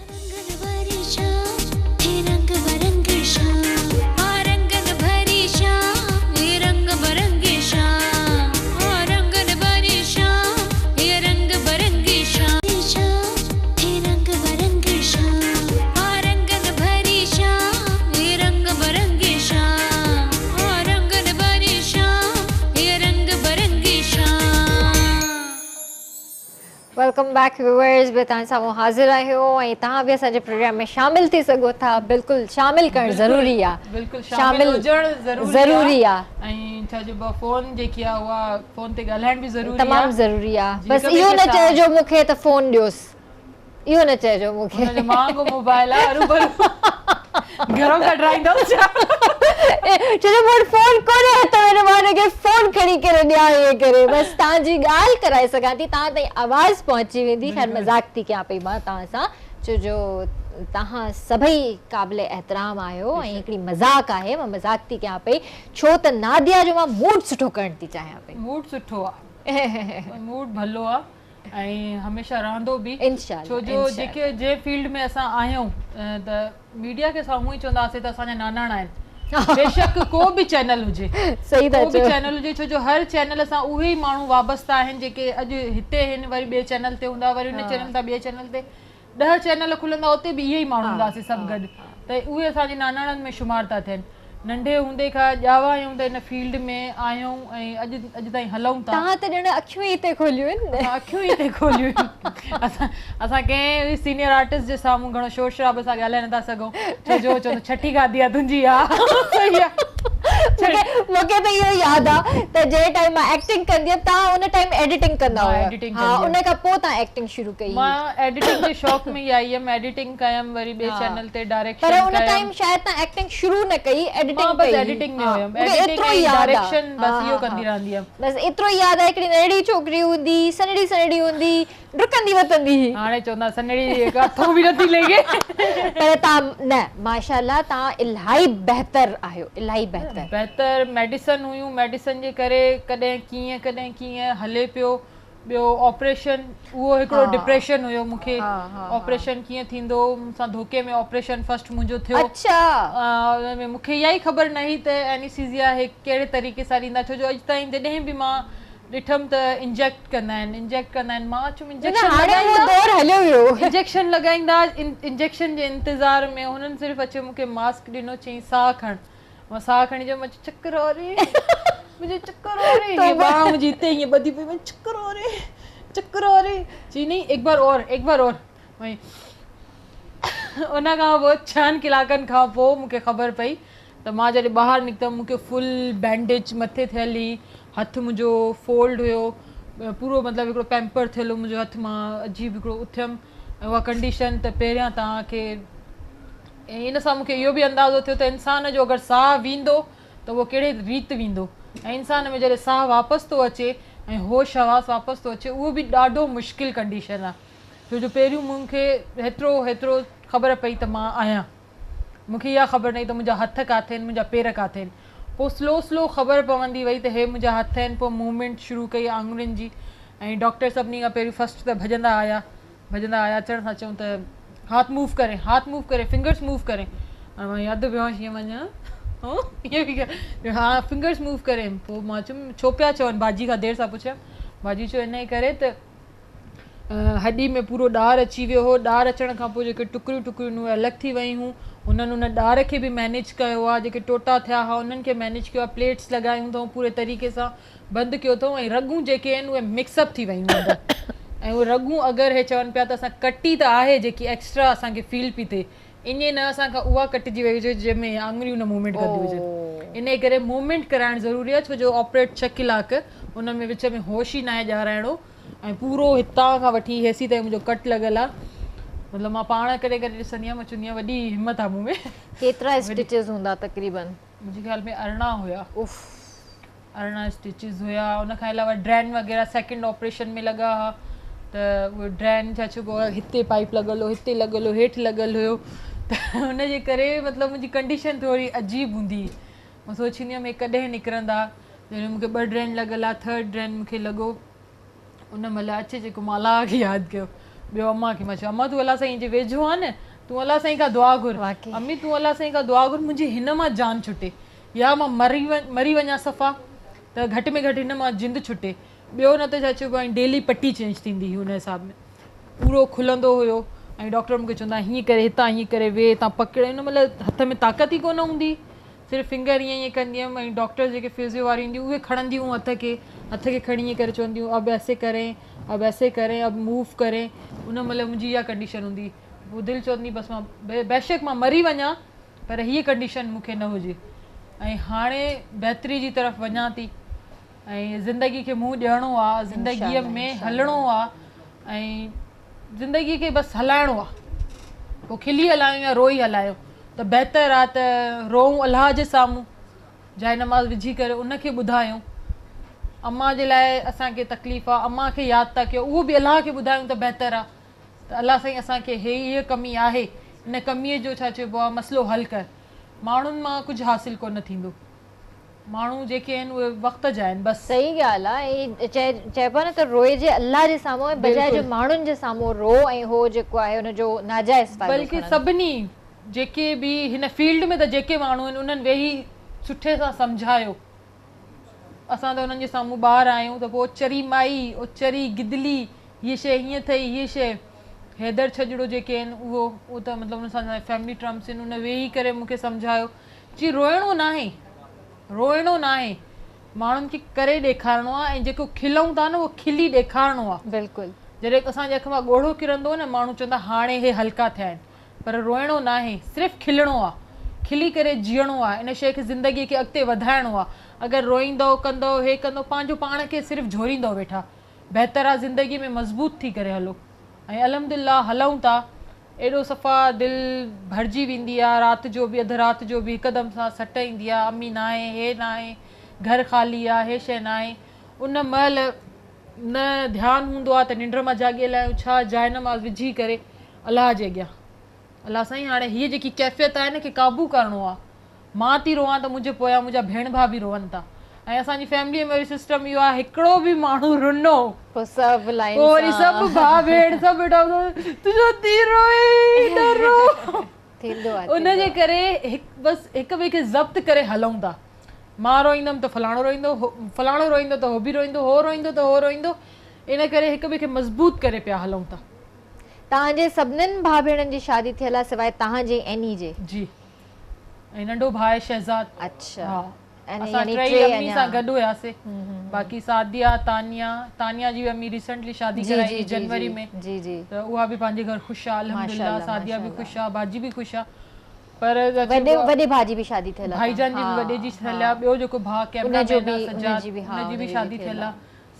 Welcome back viewers به توهان سامهون حاضر آهيون ۽ توهان به اسان جي پروگرام ۾ شامل ٿي سگهو ٿا بلڪل شامل ڪرڻ ضروري آ بلڪل شامل هجڻ ضروري آ ۽ ڇا چئبو آ فون جيڪي آ اها فون تي ڳالهائڻ به ضروري آ تمام ضروري آ بس اهو نه چئجو مون کي ته فون ڏيوس اهو نه چئجو مون کي. هن جو مهانگو موبائل آ هروڀرو گهرو ڪڍرائيندس ڇا؟ ڇو جو مون وٽ فون ڪونهي هٿ ۾ ته مان هن کي فون کڻي ڪري ڏيان ائين ڪري بس توهان جي ڳالهه ڪرائي سگهان ٿي توهان تائين آواز پهچي ويندي خير مذاق ٿي ڪيان پئي مان توهان سان ڇو جو توهان سڀئي قابل احترام آهيو ۽ هڪڙي مذاق آهي مان مذاق ٿي ڪيان پئي ڇو ته ناديا جو مان موڊ سٺو ڪرڻ ٿي چاهيان پئي. موڊ سٺو آ موڊ ڀلو آ. ۽ هميشه رهندو به ڇو جو جيڪي جنهن فيلڊ ۾ اسان آهيون ته ميڊيا کي اسان هونئن ئي چوندا هئاسين ته اسان جا ناناڻا آهن بيشڪ ڪو به چينل هجي ڪو به چينل هجي ڇو جو هر چينل سان اهي ئي ماڻهو وابسته آهن جيڪي اڄ هتي آهن وري ٻئي چينل تي هوندا وري ان چينل تان ٻئي چينل تي ڏهه چينل کلندا اتي به اهي ئي ماڻهو هونداسين سڀ گڏ ته اهي اسان جي ناناڻن ۾ شمار ٿا ٿين. ننڍي هوندي کان ڄاوا آهيون ته ان فيلڊ ۾ آهيون ۽ اڄ اڄ تائين هلون ٿا. توهان ته ڄڻ اکيون ئي هتي کوليون آهن. اسان اکيون ئي هتي کوليون آهن. اسان اسان ڪنهن به سينيئر آرٽسٽ جي سامهون گهڻو شور شرابي سان ڳالهائي نٿا سگهون ڇو جو چوندو ڇٺي کاڌي آهي تنهنجي ها صحيح آهي. مون کي ته اهو ياد آ ته جنهن ٽائيم مان ايڪٽنگ ڪندي هيم توهان ان ٽائيم ايڊيٽنگ ڪندا هيا ها ان کان پوء توهان ايڪٽنگ شروع ڪئي. مان ايڊيٽنگ جي شوق ۾ ئي آئي هيم ايڊيٽنگ ڪيم وري ٻئي چينل تي ڊائريڪشن ڪيم. پر ان ٽائيم شايد توهان ايڪٽنگ شروع نه ڪئي ايڊيٽنگ ڪئي. مان بس ايڊيٽنگ ۾ هيم ايڊيٽنگ ۽ ڊائريڪشن بس اهو ڪندي رهندي هيم. بس ايترو ئي ياد آ هڪڙي ننڍڙي ڇوڪري هوندي هئي سنهڙي سنهڙي هوندي هئي ڊڪندي وتندي هئي. هاڻي چوندا سنهڙي هٿون به نٿي لڳي. پر توهان نه ماشاءالله توهان الاهي بهتر آهيو الاهي بهتر. بهتر ميڊيسن هيون ميڊيسن جي ڪري ڪڏهن ڪيئن ڪڏهن ڪيئن هلي پيو ٻيو آپريشن اهو هڪڙو ڊپريشن هيو مون کي آپريشن ڪيئن ٿيندو مون سان ڌوڪي ۾ آپريشن فرسٽ منهنجو ٿيو ان ۾ مون کي اها ئي خبر نه هئي ته اينيسيزيا هي ڪهڙي طريقي سان ڏيندا ڇو جو اڄ تائين جڏهن به مان ڏٺم ته انجيڪٽ ڪندا آهن انجيڪٽ ڪندا آهن مان چيم انجيڪشن لڳائيندا دور هليو ويو انجيڪشن لڳائيندا انجيڪشن جي انتظار ۾ هنن صرف اچي مون کي ماسڪ ڏنو چيائين ساهه کڻ مان ساهه کڻي چيم مون چڪر آ ري مجهي چڪر آ ري هيء ٻانهن منهنجي هتي هيئن ٻڌي پئي مون چڪر آ ري چڪر آ ري چيائين نهين ايڪ بار اور ايڪ بار اور ان کان پوء ڇهن ڪلاڪن کان پوء مون کي خبر پئي ته مان جڏهن ٻاهر نڪتم مون کي فل بينڊيج مٿي ٿيل هئي هٿ منهنجو فولڊ هيو پورو مطلب هڪڙو پيمپر ٿيل هو منهنجو هٿ مان عجيب هڪڙو اٿيم ۽ اها ڪنڊيشن ته پهريان توهان کي ۽ ان سان مون کي اهو به اندازو ٿيو ته انسان جو اگر ساهه ويندو ته اهو ڪهڙي ريت ويندو ۽ انسان ۾ جڏهن ساهه واپس ٿو اچي ۽ هوش حواس واپس ٿو اچي اهو به ڏاڍو مشڪل ڪنڊيشن آهي ڇو جو پهريون مون کي هيترو هيترو خبر پئي ته مان آهيان مون کي اها خبر نه هئي ته منهنجا هٿ ڪاٿي آهن، منهنجا پير ڪاٿي آهن. پوء سلو سلو خبر پوندي وئي ته هي منهنجا هٿ آهن، پوء موومينٽ شروع ڪئي آڱرين جي ۽ ڊاڪٽر سڀني کان پهريون فرسٽ ته ڀڄندا آيا، ڀڄندا آيا اچڻ سان چون ته هاٿ موو ڪرين، هاٿ موو ڪرين، فنگرس موو ڪرين ۽ مان اڌ بيهوش ائين وڃان ائين ها فنگرس موو ڪرين، پوء مان چيم ڇو پيا چون باجي کان دير سان پڇيم، باجي چيو انهي ڪري ته هڏي ۾ پورو ڏار اچي ويو هو، ڏار اچڻ کان پوء جيڪي ٽڪريون ٽڪريون هيون اهي الڳ ٿي ويون هيون، هنن ان ڏار کي به مئنيج ڪيو آهي، جيڪي ٽوٽا ٿيا هئا انهن کي مئنيج ڪيو آهي، پليٽس لڳايون اٿئون پوري طريقي سان بند ڪيو اٿئون ۽ رڳون جيڪي آهن اهي مڪس اپ ٿي ويون اندر ۽ اهي رڳون اگر هي چون پيا ته اسان ڪٽي ته آهي جيڪي ايڪسٽرا اسان کي فيل پئي ٿئي ائين نه اسان کان اها ڪٽجي وئي هجي جنهن ۾ آڱريون نه موومينٽ ڪنديون هجن انهي ڪري موومينٽ ڪرائڻ ضروري آهي ڇو جو آپريٽ ڇهه ڪلاڪ ان ۾ وچ ۾ هوش ئي ناهي ڏيارائڻو ۽ پورو هتان کان وٺي هيسي تائين منهنجو ڪٽ لڳل آهي مطلب مان پاڻ ڪڏهن ڪڏهن ڏسندي آهيان مان چوندي آهيان وڏي همت آهي مون ۾. ڪيترا اسٽچز هوندا تقريبن؟ منهنجي خيال ۾ 18 هيا. اف. 18 اسٽچز هيا. ان کان علاوه ڊرين وغيره سيڪنڊ آپريشن ۾ لڳا ها ته اهي ڊرين ڇا چئبو آهي هتي پائيپ لڳل هو، هتي لڳل هو، هيٺ لڳل هيو ته ان جي ڪري مطلب منهنجي ڪنڊيشن ٿوري عجيب هوندي هئي. مان سوچيندي هيم هي ڪڏهن نڪرندا، جڏهن مون کي ٻه ڊرين لڳل ها، ٿرڊ ڊرين مون کي لڳو ان مهل اچي جيڪو مان الله کي ياد ڪيو، ٻيو امان کي مان چيو امان تون الله سائين جي ويجهو آهين نه، تون الله سائين کان دعا گهر، امي تون الله سائين کان دعا گهر منهنجي هن مان جان ڇٽي يا مان مري مري وڃان صفا ته گهٽ ۾ گهٽ هن مان جند ڇٽي، ٻيو نه ته ڇا چئبو آهي ڊيلي پٽي چينج ٿيندي هئي ان حساب ۾ پورو کلندو هيو ۽ ڊاڪٽر مون کي چوندا هيئن ڪري هتان هيئن ڪري ويهه هتان پڪڙ ان مهل هٿ ۾ طاقت ئي ڪونه هوندي صرف فنگر ائين ائين ڪندي هيم ۽ ڊاڪٽر جيڪي فزيو واريون اينديون اهي کڻنديون هيون هٿ کي هٿ کي کڻي ائين ڪري چونديون اب ايسي ڪرين اب ايسي ڪرين اب موو ڪرين ان مهل منهنجي اها ڪنڊيشن هوندي پوء دل چوندي بس مان بيشڪ مان مري وڃان پر هيء ڪنڊيشن مون کي نه هجي ۽ هاڻي بهتري جي طرف وڃان ٿي ۽ زندگي کي منهن ڏيڻو آ زندگيء ۾ هلڻو آ ۽ زندگي کي بس هلائڻو آ پوء کلي هلايون يا روئي هلايون ته بهتر آ ته روئون الله جي سامهون جاء نماز وجهي ڪري ان کي ٻڌايون امان جي لاء اسان کي تڪليف آ امان کي ياد ٿا ڪيون اهو به الله کي ٻڌايون ته بهتر آ ته الله سائين اسان کي هي هيء ڪمي آهي ان ڪميء جو ڇا چئبو آ مسئلو حل ڪر ماڻهن مان ڪجهه حاصل ڪونه ٿيندو ماڻهو جيڪي آهن اهي وقت جا آهن بس. صحيح ڳالهه آ ۽ چئبو آ نه ته روئجي الله جي سامهون ۽ بجاء جو ماڻهن جي سامهون رو ۽ هو جيڪو آهي ان جو ناجائز فائدو بلڪه کڻن. سڀني جيڪي به هن فيلڊ ۾ ته جيڪي ماڻهو آهن انهن ويهي سٺي سان سمجهايو اسان ته انهن جي سامهون ٻار آهيون ته پوء او چري مائي او چري گدلي هيء شيء هيئن ٿئي هيء شيء حيدر ڇڄڙو جيڪي آهن اهو اهو ته مطلب ان سان فيملي ٽرمس آهن ان ويهي ڪري مون کي سمجهايو چي روئڻو ناهي روئڻو ناهي ماڻهن کي ڪري ڏيکارڻو آهي ۽ جيڪو کلون ٿا نه اهو کلي ڏيکارڻو آهي. بلڪل. جڏهن اسان جي اک مان ڳوڙهو ڪرندو نه ماڻهو چوندا هاڻي هي هلڪا ٿيا آهن پر روئڻو ناهي صرف کلڻو آهي کلي ڪري جيئڻو آهي ان شيء کي زندگي کي اڳتي وڌائڻو آهي اگر روئيندؤ ڪندؤ هي ڪندؤ پنهنجو پاڻ کي صرف جهوريندؤ ويٺا بهتر آ زندگي ۾ مضبوط ٿي ڪري هلو ۽ الحمدلله هلون ٿا ايڏو صفا دل ڀرجي ويندي آ رات جو به اڌ رات جو به هڪدم سان سٽ ايندي آ امي ناهي هي ناهي گهر خالي آ هي شي ناهي ان مهل نه ڌيان هوندو آ ته ننڊ مان جاڳيل آهيون ڇا جاء نماز وجهي ڪري الله جي اڳيان الله سائين هاڻي هيء جيڪي ڪيفيت آهي ان کي قابو ڪرڻو آ مان ٿي روئان ته منهنجي پويان منهنجا ڀيڻ ڀاء به روئن ٿا ۽ اسان جي فيمليء ۾ وري سسٽم اهو آهي هڪڙو به ماڻهو رنو پوء سڀ لائين پوء وري سڀ ڀاء ڀيڻ سڀ ويٺا هوندا تنهنجو ڌي روئي نه رو ٿيندو آهي ان جي ڪري هڪ بس هڪ ٻئي کي ضبط ڪري هلون ٿا مان روئيندم ته فلاڻو روئيندو فلاڻو روئيندو ته هو به روئيندو هو روئيندو ته هو روئيندو ان ڪري هڪ ٻئي کي مضبوط ڪري پيا هلون ٿا. توهان جي سڀنن ڀاء ڀيڻن جي شادي ٿيل آهي سواء توهان جي عيني جي؟ جي ۽ ننڍو ڀاء شهزاد. اڇا ها اسان ٽئي امي سان گڏ هياسي باقي سعديه تانيا تانيا جي به امي ريسنٽلي شادي ڪرائي هئي جنوري ۾ جي جي ته اها به پنهنجي گهر خوش آ الحمدلله سعديه به خوش آ باجي به خوش آ پر وڏي وڏي ڀاء جي به شادي ٿيل آ ڀائي جان جي به وڏي جي ٿيل آ ٻيو جيڪو ڀاء ڪيمرا مين آ سجاد ان جي به شادي ٿيل آ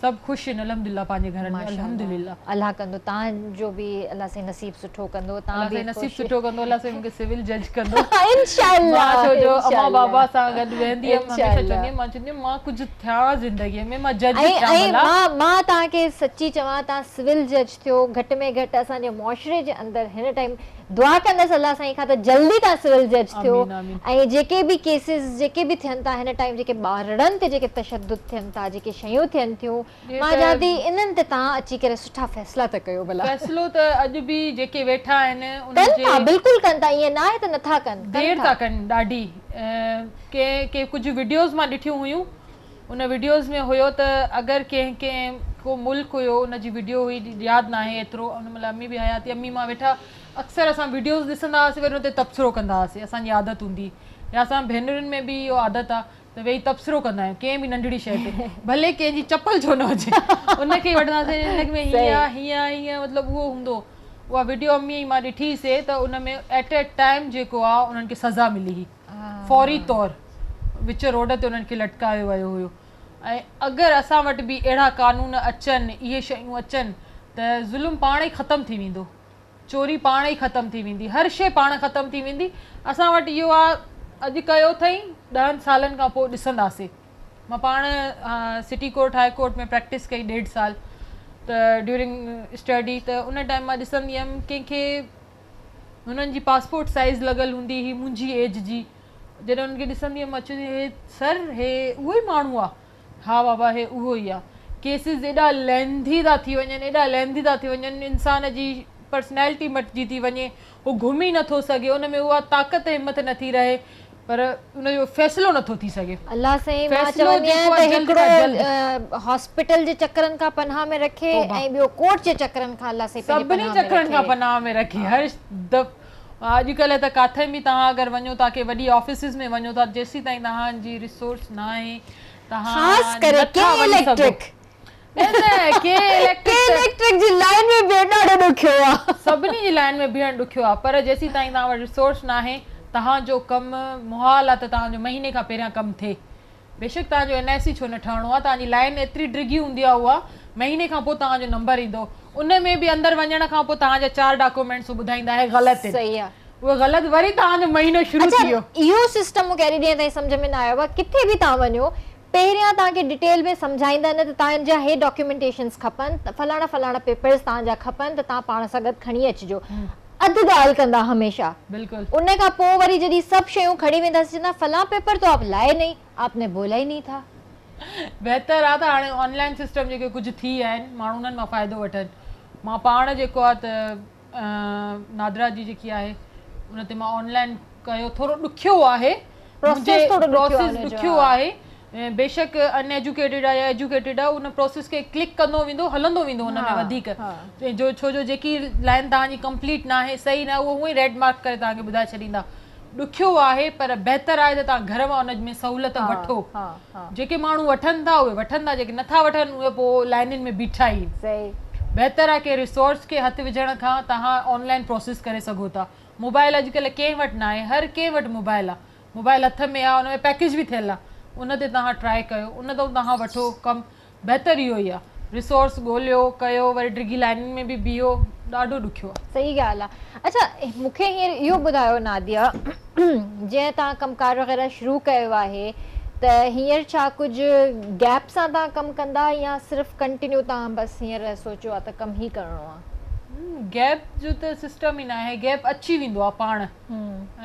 سڀ خوش آهن الحمدلله پنهنجي گهرن ۾ الحمدلله. الله ڪندو تان جو به الله سائين نصيب سٺو ڪندو تان الله به سائين نصيب خوش سٺو ڪندو الله سائين مونکي سول جج ڪندو انشاء الله مان ڇو جو انشاء امان بابا الله سان گڏ ويهندي هيم انشاء هميشه الله چوندي هيم مان چوندي هيم مان ڪجهه ٿيان زندگي ۾ مان جج ۽ ٿيان ۽ ڀلا. مان مان توهان کي سچي چوان توهان سول جج ٿيو گهٽ ۾ گهٽ اسان جي معاشري جي اندر هن ٽائيم دعا ڪندس الله سائين کان ته جلدي توهان سول جج ٿيو آمين آمين. ۽ جيڪي به ڪيسز جيڪي به ٿين ٿا هن ٽائيم جيڪي ٻارڙن تي جيڪي تشدد ٿين ٿا جيڪي شيون ٿين ٿيون هي مان ته چوان ٿي انهن تي توهان اچي ڪري سٺا فيصلا ته ڪيو ڀلا. فيصلو ته اڄ به جيڪي ويٺا آهن انهن ڪن جي ٿا بلڪل ڪن ٿا ائين ناهي ته نٿا ڪن ڪن دير ٿا. ٿا ڪن ڏاڍي ڪي ڪي ڪجهه وڊيوز مان ڏٺيون هيون ان وڊيوز ۾ هيو ته اگر ڪنهن ڪنهن ڪو ملڪ هيو ان جي وڊيو هئي ياد ناهي ايترو ان مهل امي به حيات هئي امي مان ويٺا اڪثر اسان وڊيوز ڏسندا هئاسين وري ان تي تبصرو ڪندا هئاسين اسان جي عادت هوندي هئي يا اسان ڀينرن ۾ به اهو عادت آ ته ويهي تبصرو ڪندا آهيون ڪنهن به ننڍڙي شيء تي ڀلي ڪنهن جي چپل ڇو نه هجي ان کي وٺندا هئاسين ان ۾ هيئن آ هيئن آ هيئن مطلب اهو هوندو اها وڊيو امي ۽ مان ڏٺي سي ته ان ۾ ايٽ اي ٽائيم جيڪو آ انهن کي سزا ملي هئي فوري طور وچ روڊ تي انهن کي لٽڪايو ويو هيو ۽ اگر اسان وٽ به اهڙا قانون اچن اهي شيون اچن ته ظلم پاڻ ئي ختم ٿي ويندو چوري پاڻ ئي ختم ٿي ويندي، هر شيء پاڻ ختم ٿي ويندي، اسان وٽ اهو آ اڄ ڪيو اٿئي ڏهن سالن کان پوء ڏسنداسين، مان پاڻ city court high court ۾ practice ڪئي ڏيڍ سال ته ڊيورنگ اسٽڊي ته ان ٽائيم مان ڏسندي هيم ڪنهن کي هنن جي پاسپورٽ سائيز لڳل هوندي هئي منهنجي ايج جي جڏهن انهن کي ڏسندي هيم مان چوندي هيم هي سر هي اهو ئي ماڻهو آ ها بابا هي اهو ئي آ ڪيسز ايڏا لينٿي ٿا ٿي وڃن ايڏا لينٿي ٿا ٿي وڃن انسان جي پرسنالٽي مٽجي ٿي وڃي هو گهمي نٿو سگهي ان ۾ اها طاقت همت نٿي رهي پر ان جو فيصلو نٿو ٿي سگهي. الله سائين مان فيصلو چوندي جيڪو آهيان آهي ته جلد کان جلد. هڪڙو هاسپيٽل جي چڪرن کان پناهه ۾ رکي توبه. ۽ ٻيو ڪورٽ جي چڪرن کان الله سائين پنهنجي سڀني پناهه ۾ چڪرن کان رکي. پناهه ۾ رکي هر دف اڄڪلهه ته ڪاٿي به توهان اگر وڃو ٿا ڪي وڏي آفيسز ۾ وڃو ٿا جيسين تائين توهان جي ريسورس ناهي خاص توهان ڪري نٿا ڪي وڃي سگهو. اليڪٽرڪ نه نه ڪي ڪي اليڪٽرڪ ته اليڪٽرڪ جي لائين ۾ بيهڻ ڏاڍو ڏکيو آ. سڀني جي لائين ۾ بيهڻ ڏکيو آ پر جيسين تائين توهان وٽ ريسورس ناهي توهان جو ڪم محال آ ته توهان جو مهيني کان پهريان ڪم ٿئي بيشڪ توهان جو اين آء سي ڇو نه ٺهڻو آ توهان جي لائين ايتري ڊگهي هوندي آ اها مهيني کان پوء توهان جو نمبر ايندو ان ۾ به اندر وڃڻ کان پوء توهان جا چار ڊاڪومينٽس هو ٻڌائيندا هي غلط آهن صحيح آ. اهي غلط وري توهان جو مهينو شروع اڇا ٿي ويو. اهو سسٽم مون کي اڄ ڏينهن تائين سمجهه ۾ نه آيو آ ڪٿي به توهان وڃو پهريان توهان کي ڊيٽيل ۾ سمجهائيندا نه ته توهان جا هي ڊاڪيومينٽيشنس کپن فلاڻا فلاڻا پيپرز توهان جا کپن ته توهان پاڻ سان گڏ کڻي اچجو اڌ ڳالهه ڪندا هميشه بلڪل. ان کان پوء وري جڏهن سڀ شيون کڻي وينداسين چوندا فلان پيپر تو آپ لائي نهين آپ ني بولا ئي نهين ٿا. بهتر آ ته هاڻي آن لائين سسٽم جيڪي ڪجهه ٿي ويا آهن ماڻهو انهن مان فائدو وٺن مان پاڻ جيڪو آ ته نادرا جي جيڪي آهي ان تي مان آن لائين ڪيو ٿورو ڏکيو آهي منهنجي پروسيس ڏکيو آهي بيشڪ ان ايجوڪيٽيڊ آهي يا ايجوڪيٽيڊ آهي ان پروسيس کي ڪلڪ ڪندو ويندو هلندو ويندو ان ۾ وڌيڪ جو ڇو جو جيڪي لائين توهان جي ڪمپليٽ ناهي صحيح ناهي اهو هونئن ئي ريڊ مارڪ ڪري توهان کي ٻڌائي ڇڏيندا ڏکيو آهي پر بهتر آهي ته توهان گهر مان ان ۾ سهولت وٺو جيڪي ماڻهو وٺن ٿا اهي وٺن ٿا جيڪي نٿا وٺن اهي پوء لائنن ۾ بيٺا ئي بهتر آهي ڪنهن ريسورس کي هٿ وجهڻ کان توهان آن لائين پروسيس ڪري سگهو ٿا موبائل اڄڪلهه ڪنهن وٽ ناهي هر ڪنهن وٽ موبائل آهي موبائل هٿ ۾ آهي ان ۾ پيڪيج به ٿيل آهي ان تي توهان ٽرائي ڪيو ان تان توهان وٺو ڪم بهتر اهو ئي آهي ريسورس ڳوليو ڪيو وري ڊگهي لائنن ۾ به بيهو ڏاڍو ڏکيو آهي. صحيح ڳالهه آهي اڇا مون کي هينئر اهو ٻڌايو ناديه جيئن توهان ڪم ڪار وغيره شروع ڪيو آهي ته هينئر ڇا ڪجهه گيپ سان توهان ڪم ڪندا يا صرف ڪنٽينيو توهان بس هينئر سوچيو آهي ته ڪم ئي ڪرڻو آهي. گيپ جو ته سسٽم ئي ناهي گيپ اچي ويندو آهي پاڻ ۽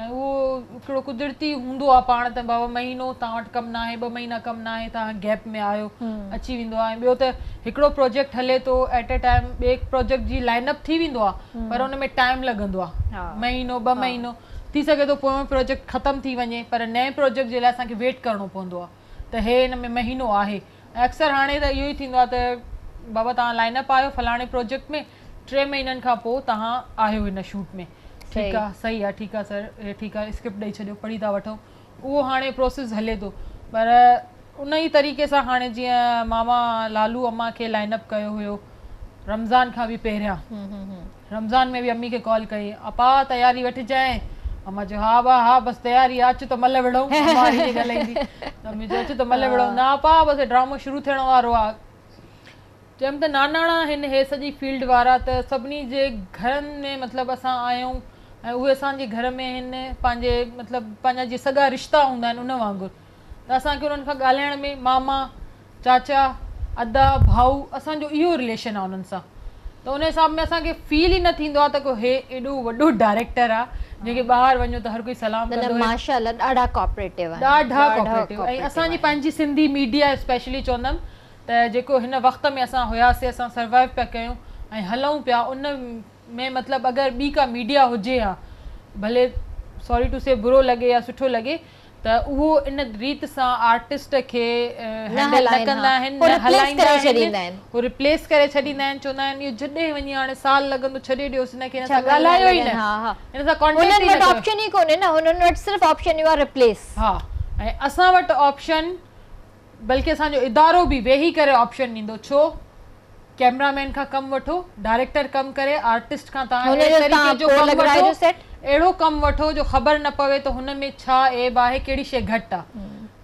اهو هڪڙو قدرتي هوندو آهي پاڻ ته بابا مهينو توهان وٽ ڪم ناهي ٻه مهينا ڪم ناهي توهان گيپ ۾ آهيو اچي ويندو آهي ۽ ٻيو ته هڪڙو پروجيڪٽ هلي ٿو ايٽ اي ٽائيم ٻئي پروجيڪٽ جي لائن اپ ٿي ويندو آهي پر ان ۾ ٽائيم لڳندو آهي مهينو ٻه مهينو ٿي سگهي ٿو پويون پروجيڪٽ ختم ٿي وڃي پر نئين پروجيڪٽ جي لاء اسان کي ويٽ ڪرڻو پوندو آهي ته هي ان ۾ مهينو آهي ۽ اڪثر هاڻي ته اهو ئي ٿيندو آهي ته بابا توهان لائن اپ آهيو فلاڻي پروجيڪٽ ۾ ٽي مهينن کان پوء توهان آهيو هن شوٽ ۾ ٺيڪ آ صحيح آ ٺيڪ آ سر هي ٺيڪ آ اسڪرپٽ ڏئي ڇڏيو پڙهي ٿا وٺون اهو هاڻي پروسيس هلي ٿو پر ان ئي طريقي سان هاڻي جيئن ماما لالو امان کي لائن اپ ڪيو هيو رمضان کان به پهريان رمضان ۾ به امي کي ڪال ڪئي اپا تياري وٺجانء امان چيو ها ابا ها بس تياري آ اچ ته ملهه وڙهون امان ائين ڳالهائيندي ته امي چيو اچ ته ملهه وڙهون نه اپا بس ڊرامو شروع ٿيڻ وارو آ چيم ته ناناڻا هن هي سڄي فيلڊ وارا ته سڀني جي گهرن ۾ مطلب اسان آهيون ۽ اهي اسان جي گهر ۾ هن پنهنجي مطلب پنهنجا جيئن سڳا رشتا هوندا آهن ان وانگر ته اسان کي انهن کان ڳالهائڻ ۾ ماما چاچا ادا ڀائو اسان جو اهو رليشن آهي انهن سان ته ان حساب ۾ اسان کي فيل ئي نه ٿيندو آهي ته ڪو هي ايڏو وڏو ڊائريڪٽر آهي جنهن کي ٻاهر وڃو ته هر ڪوئي سلام نه نه ڪندو هي ماشاء الله ڏاڍا ڪوآپريٽو آهن ڏاڍا ڏاڍا ڪوآپريٽو ۽ ڪوآپريٽو اسان جي آهن. پنهنجي سنڌي ميڊيا اسپيشلي چوندم ته جيڪو هن وقت ۾ اسان هياسي اسان سروائيو پيا ڪيون ۽ هلون پيا ان ۾ مطلب اگر ٻي ڪا ميڊيا هجي ها ڀلي سوري ٽو سي برو لڳي يا سٺو لڳي ته اهو ان ريت سان آرٽسٽ کي نه هينڊل نه هلائين ڪندا ها آهن هو نه ريپليس هلائيندا ڪري آهن ڇڏيندا آهن. هو ريپليس ڪري ڇڏيندا آهن چوندا آهن اهو جڏهن وڃي هاڻي سال لڳندو ڇڏي ڏيوس هن کي هن ڇا سان مهينا ڳالهايو ئي لڳن نه ها ها هن سان ڪانٽيڪٽ هنن ئي نه وٽ ڪيو آپشن ئي ڪونهي نه هنن وٽ صرف آپشن اهو آهي ريپليس. ها ۽ اسان وٽ آپشن بلڪه اسان جو ادارو به ويهي ڪري آپشن ڏيندو ڇو ڪيمرا مين کان ڪم وٺو ڊائريڪٽر ڪم ڪري آرٽسٽ کان توهان هن اهڙي جو طريقي توهان جو پوء ڪم لڳرائجو وٺو سيٽ. اهڙو ڪم وٺو جو خبر نه پوي ته هن ۾ ڇا عيب آهي ڪهڙي شيء گهٽ آ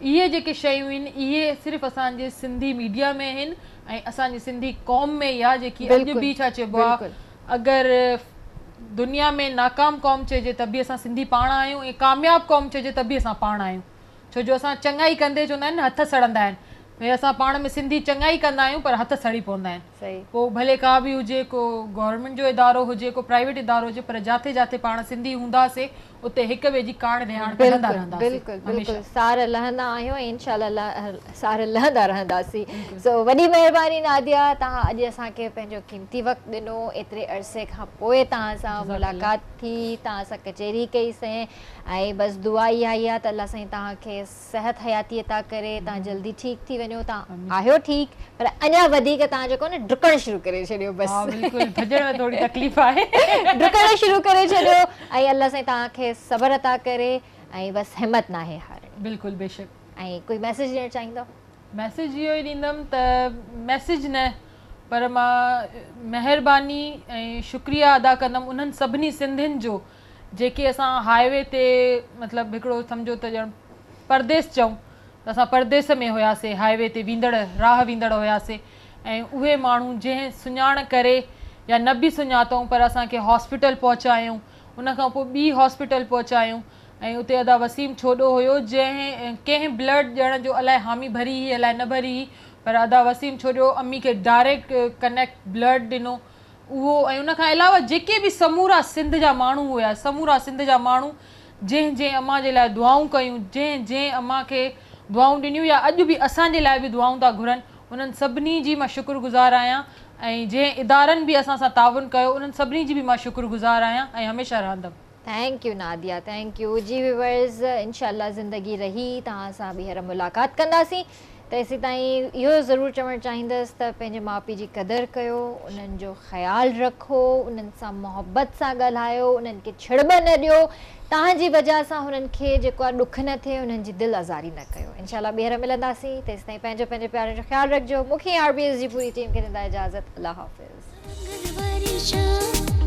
اهي جيڪي شيون آهن اهي صرف اسان جي سنڌي ميڊيا ۾ آهن ۽ اسان جي سنڌي قوم ۾ ئي آ جيڪي اڄ بلڪل به ڇا چئبو آ بلڪل. اگر دنيا ۾ ناڪام قوم چئجي ته به اسان سنڌي پاڻ آهيون ۽ ڪامياب قوم چئجي ته به اسان پاڻ آهيون. ڇو جو اسان چڱائي ڪندي چوندا آهن نه هٿ سڙندا آهن ڀئي اسان پاڻ ۾ سنڌي چڱائي ڪندا آهيون پر هٿ سڙي پوندا آهن پوء ڀلي ڪا به هجي ڪو گورنمينٽ جو ادارو هجي ڪو پرائيويٽ ادارو هجي پر جاٿي جاٿي پاڻ سنڌي هونداسي اتي هڪ ٻئي جي ڪاڻ رهاڻ ڪڍندا رهنداسي بلڪل بلڪل سار لهندا آهيون ۽ انشاء الله سار لهندا رهنداسين سو وڏي مهرباني ناديه توهان اڄ اسان کي پنهنجو قيمتي وقت ڏنو ايتري عرصي کان پوء توهان سان ملاقات ٿي توهان سان ڪچهري ڪئي سين ۽ بس دعا اها ئي آهي ته الله سائين توهان کي صحت حياتي عطا ڪري توهان جلدي ٺيڪ ٿي وڃو توهان آهيو ٺيڪ پر اڃا وڌيڪ توهان جيڪو نه ڊڪڻ شروع ڪري ڇڏيو بس ها بلڪل ڀڄڻ ۾ ٿوري تڪليف آهي ڊڪڻ شروع ڪري ڇڏيو ۽ الله سائين توهان کي صبر عطا ڪري ۽ بس همت ناهي هارڻي. بلڪل بيشڪ. ۽ ڪوئي ميسيج ڏيڻ چاهيندؤ؟ ميسيج اهو ئي ڏيندم ته ميسيج نه پر مان مهرباني ۽ شڪريه ادا ڪندم انهن سڀني سنڌين جو جيڪي اسان هاء وي تي مطلب هڪڙو سمجهو ته ڄڻ پرديس چئون ته اسان پرديس ۾ هياسي هاء وي تي ويندڙ راهه ويندڙ هياسي ۽ اهي ماڻهو جنهن سڃاڻ ڪري يا نه به سڃاتئون پر اسان کي هاسپيٽل پهچايائون ان کان پوء ٻي هاسپيٽل پهچايائون ۽ اتي ادا وسيم ڇوڏو هيو جنهن ڪنهن بلڊ ڏيڻ جو الائي حامي ڀري هئي الائي نه ڀري هئي پر ادا وسيم ڇوڏو امي کي ڊائريڪٽ ڪنيڪٽ بلڊ ڏنو اهو ۽ ان کان علاوه جيڪي به سمورا سنڌ جا ماڻهو هيا، سمورا سنڌ جا ماڻهو جنهن جنهن امان جي لاء دعائون ڪيون، جنهن جنهن امان کي دعائون ڏنيون يا اڄ به اسان جي لاء به دعائون ٿا گهرن، انهن سڀني جي مان شڪر گذار آهيان ۽ جنهن ادارن به اسان سان تعاون ڪيو، انهن سڀني جي به مان شڪر گذار آهيان ۽ هميشه رهندم. Thank you Nadia thank you جي ويورز انشاء الله زندگي رهي توهان سان ٻيهر ملاقات ڪنداسين تيسيتائين اهو ضرور چوڻ چاهيندس ته پنهنجي ماء پيء جي قدر ڪيو، انهن جو خيال رکو، انهن سان محبت سان ڳالهايو، انهن کي ڇڙٻ نه ڏيو، توهان جي وجهه سان هنن کي جيڪو آهي ڏک نه ٿئي، انهن جي دل آزاري نه ڪيو. انشاء الله ٻيهر ملنداسين، تيسيتائين پنهنجو پنهنجي پيارن جو خيال رکجو. مون کي ۽ آر بي ايس جي پوري ٽيم کي ڏيندا اجازت. الله حافظ. رنگ وري شام.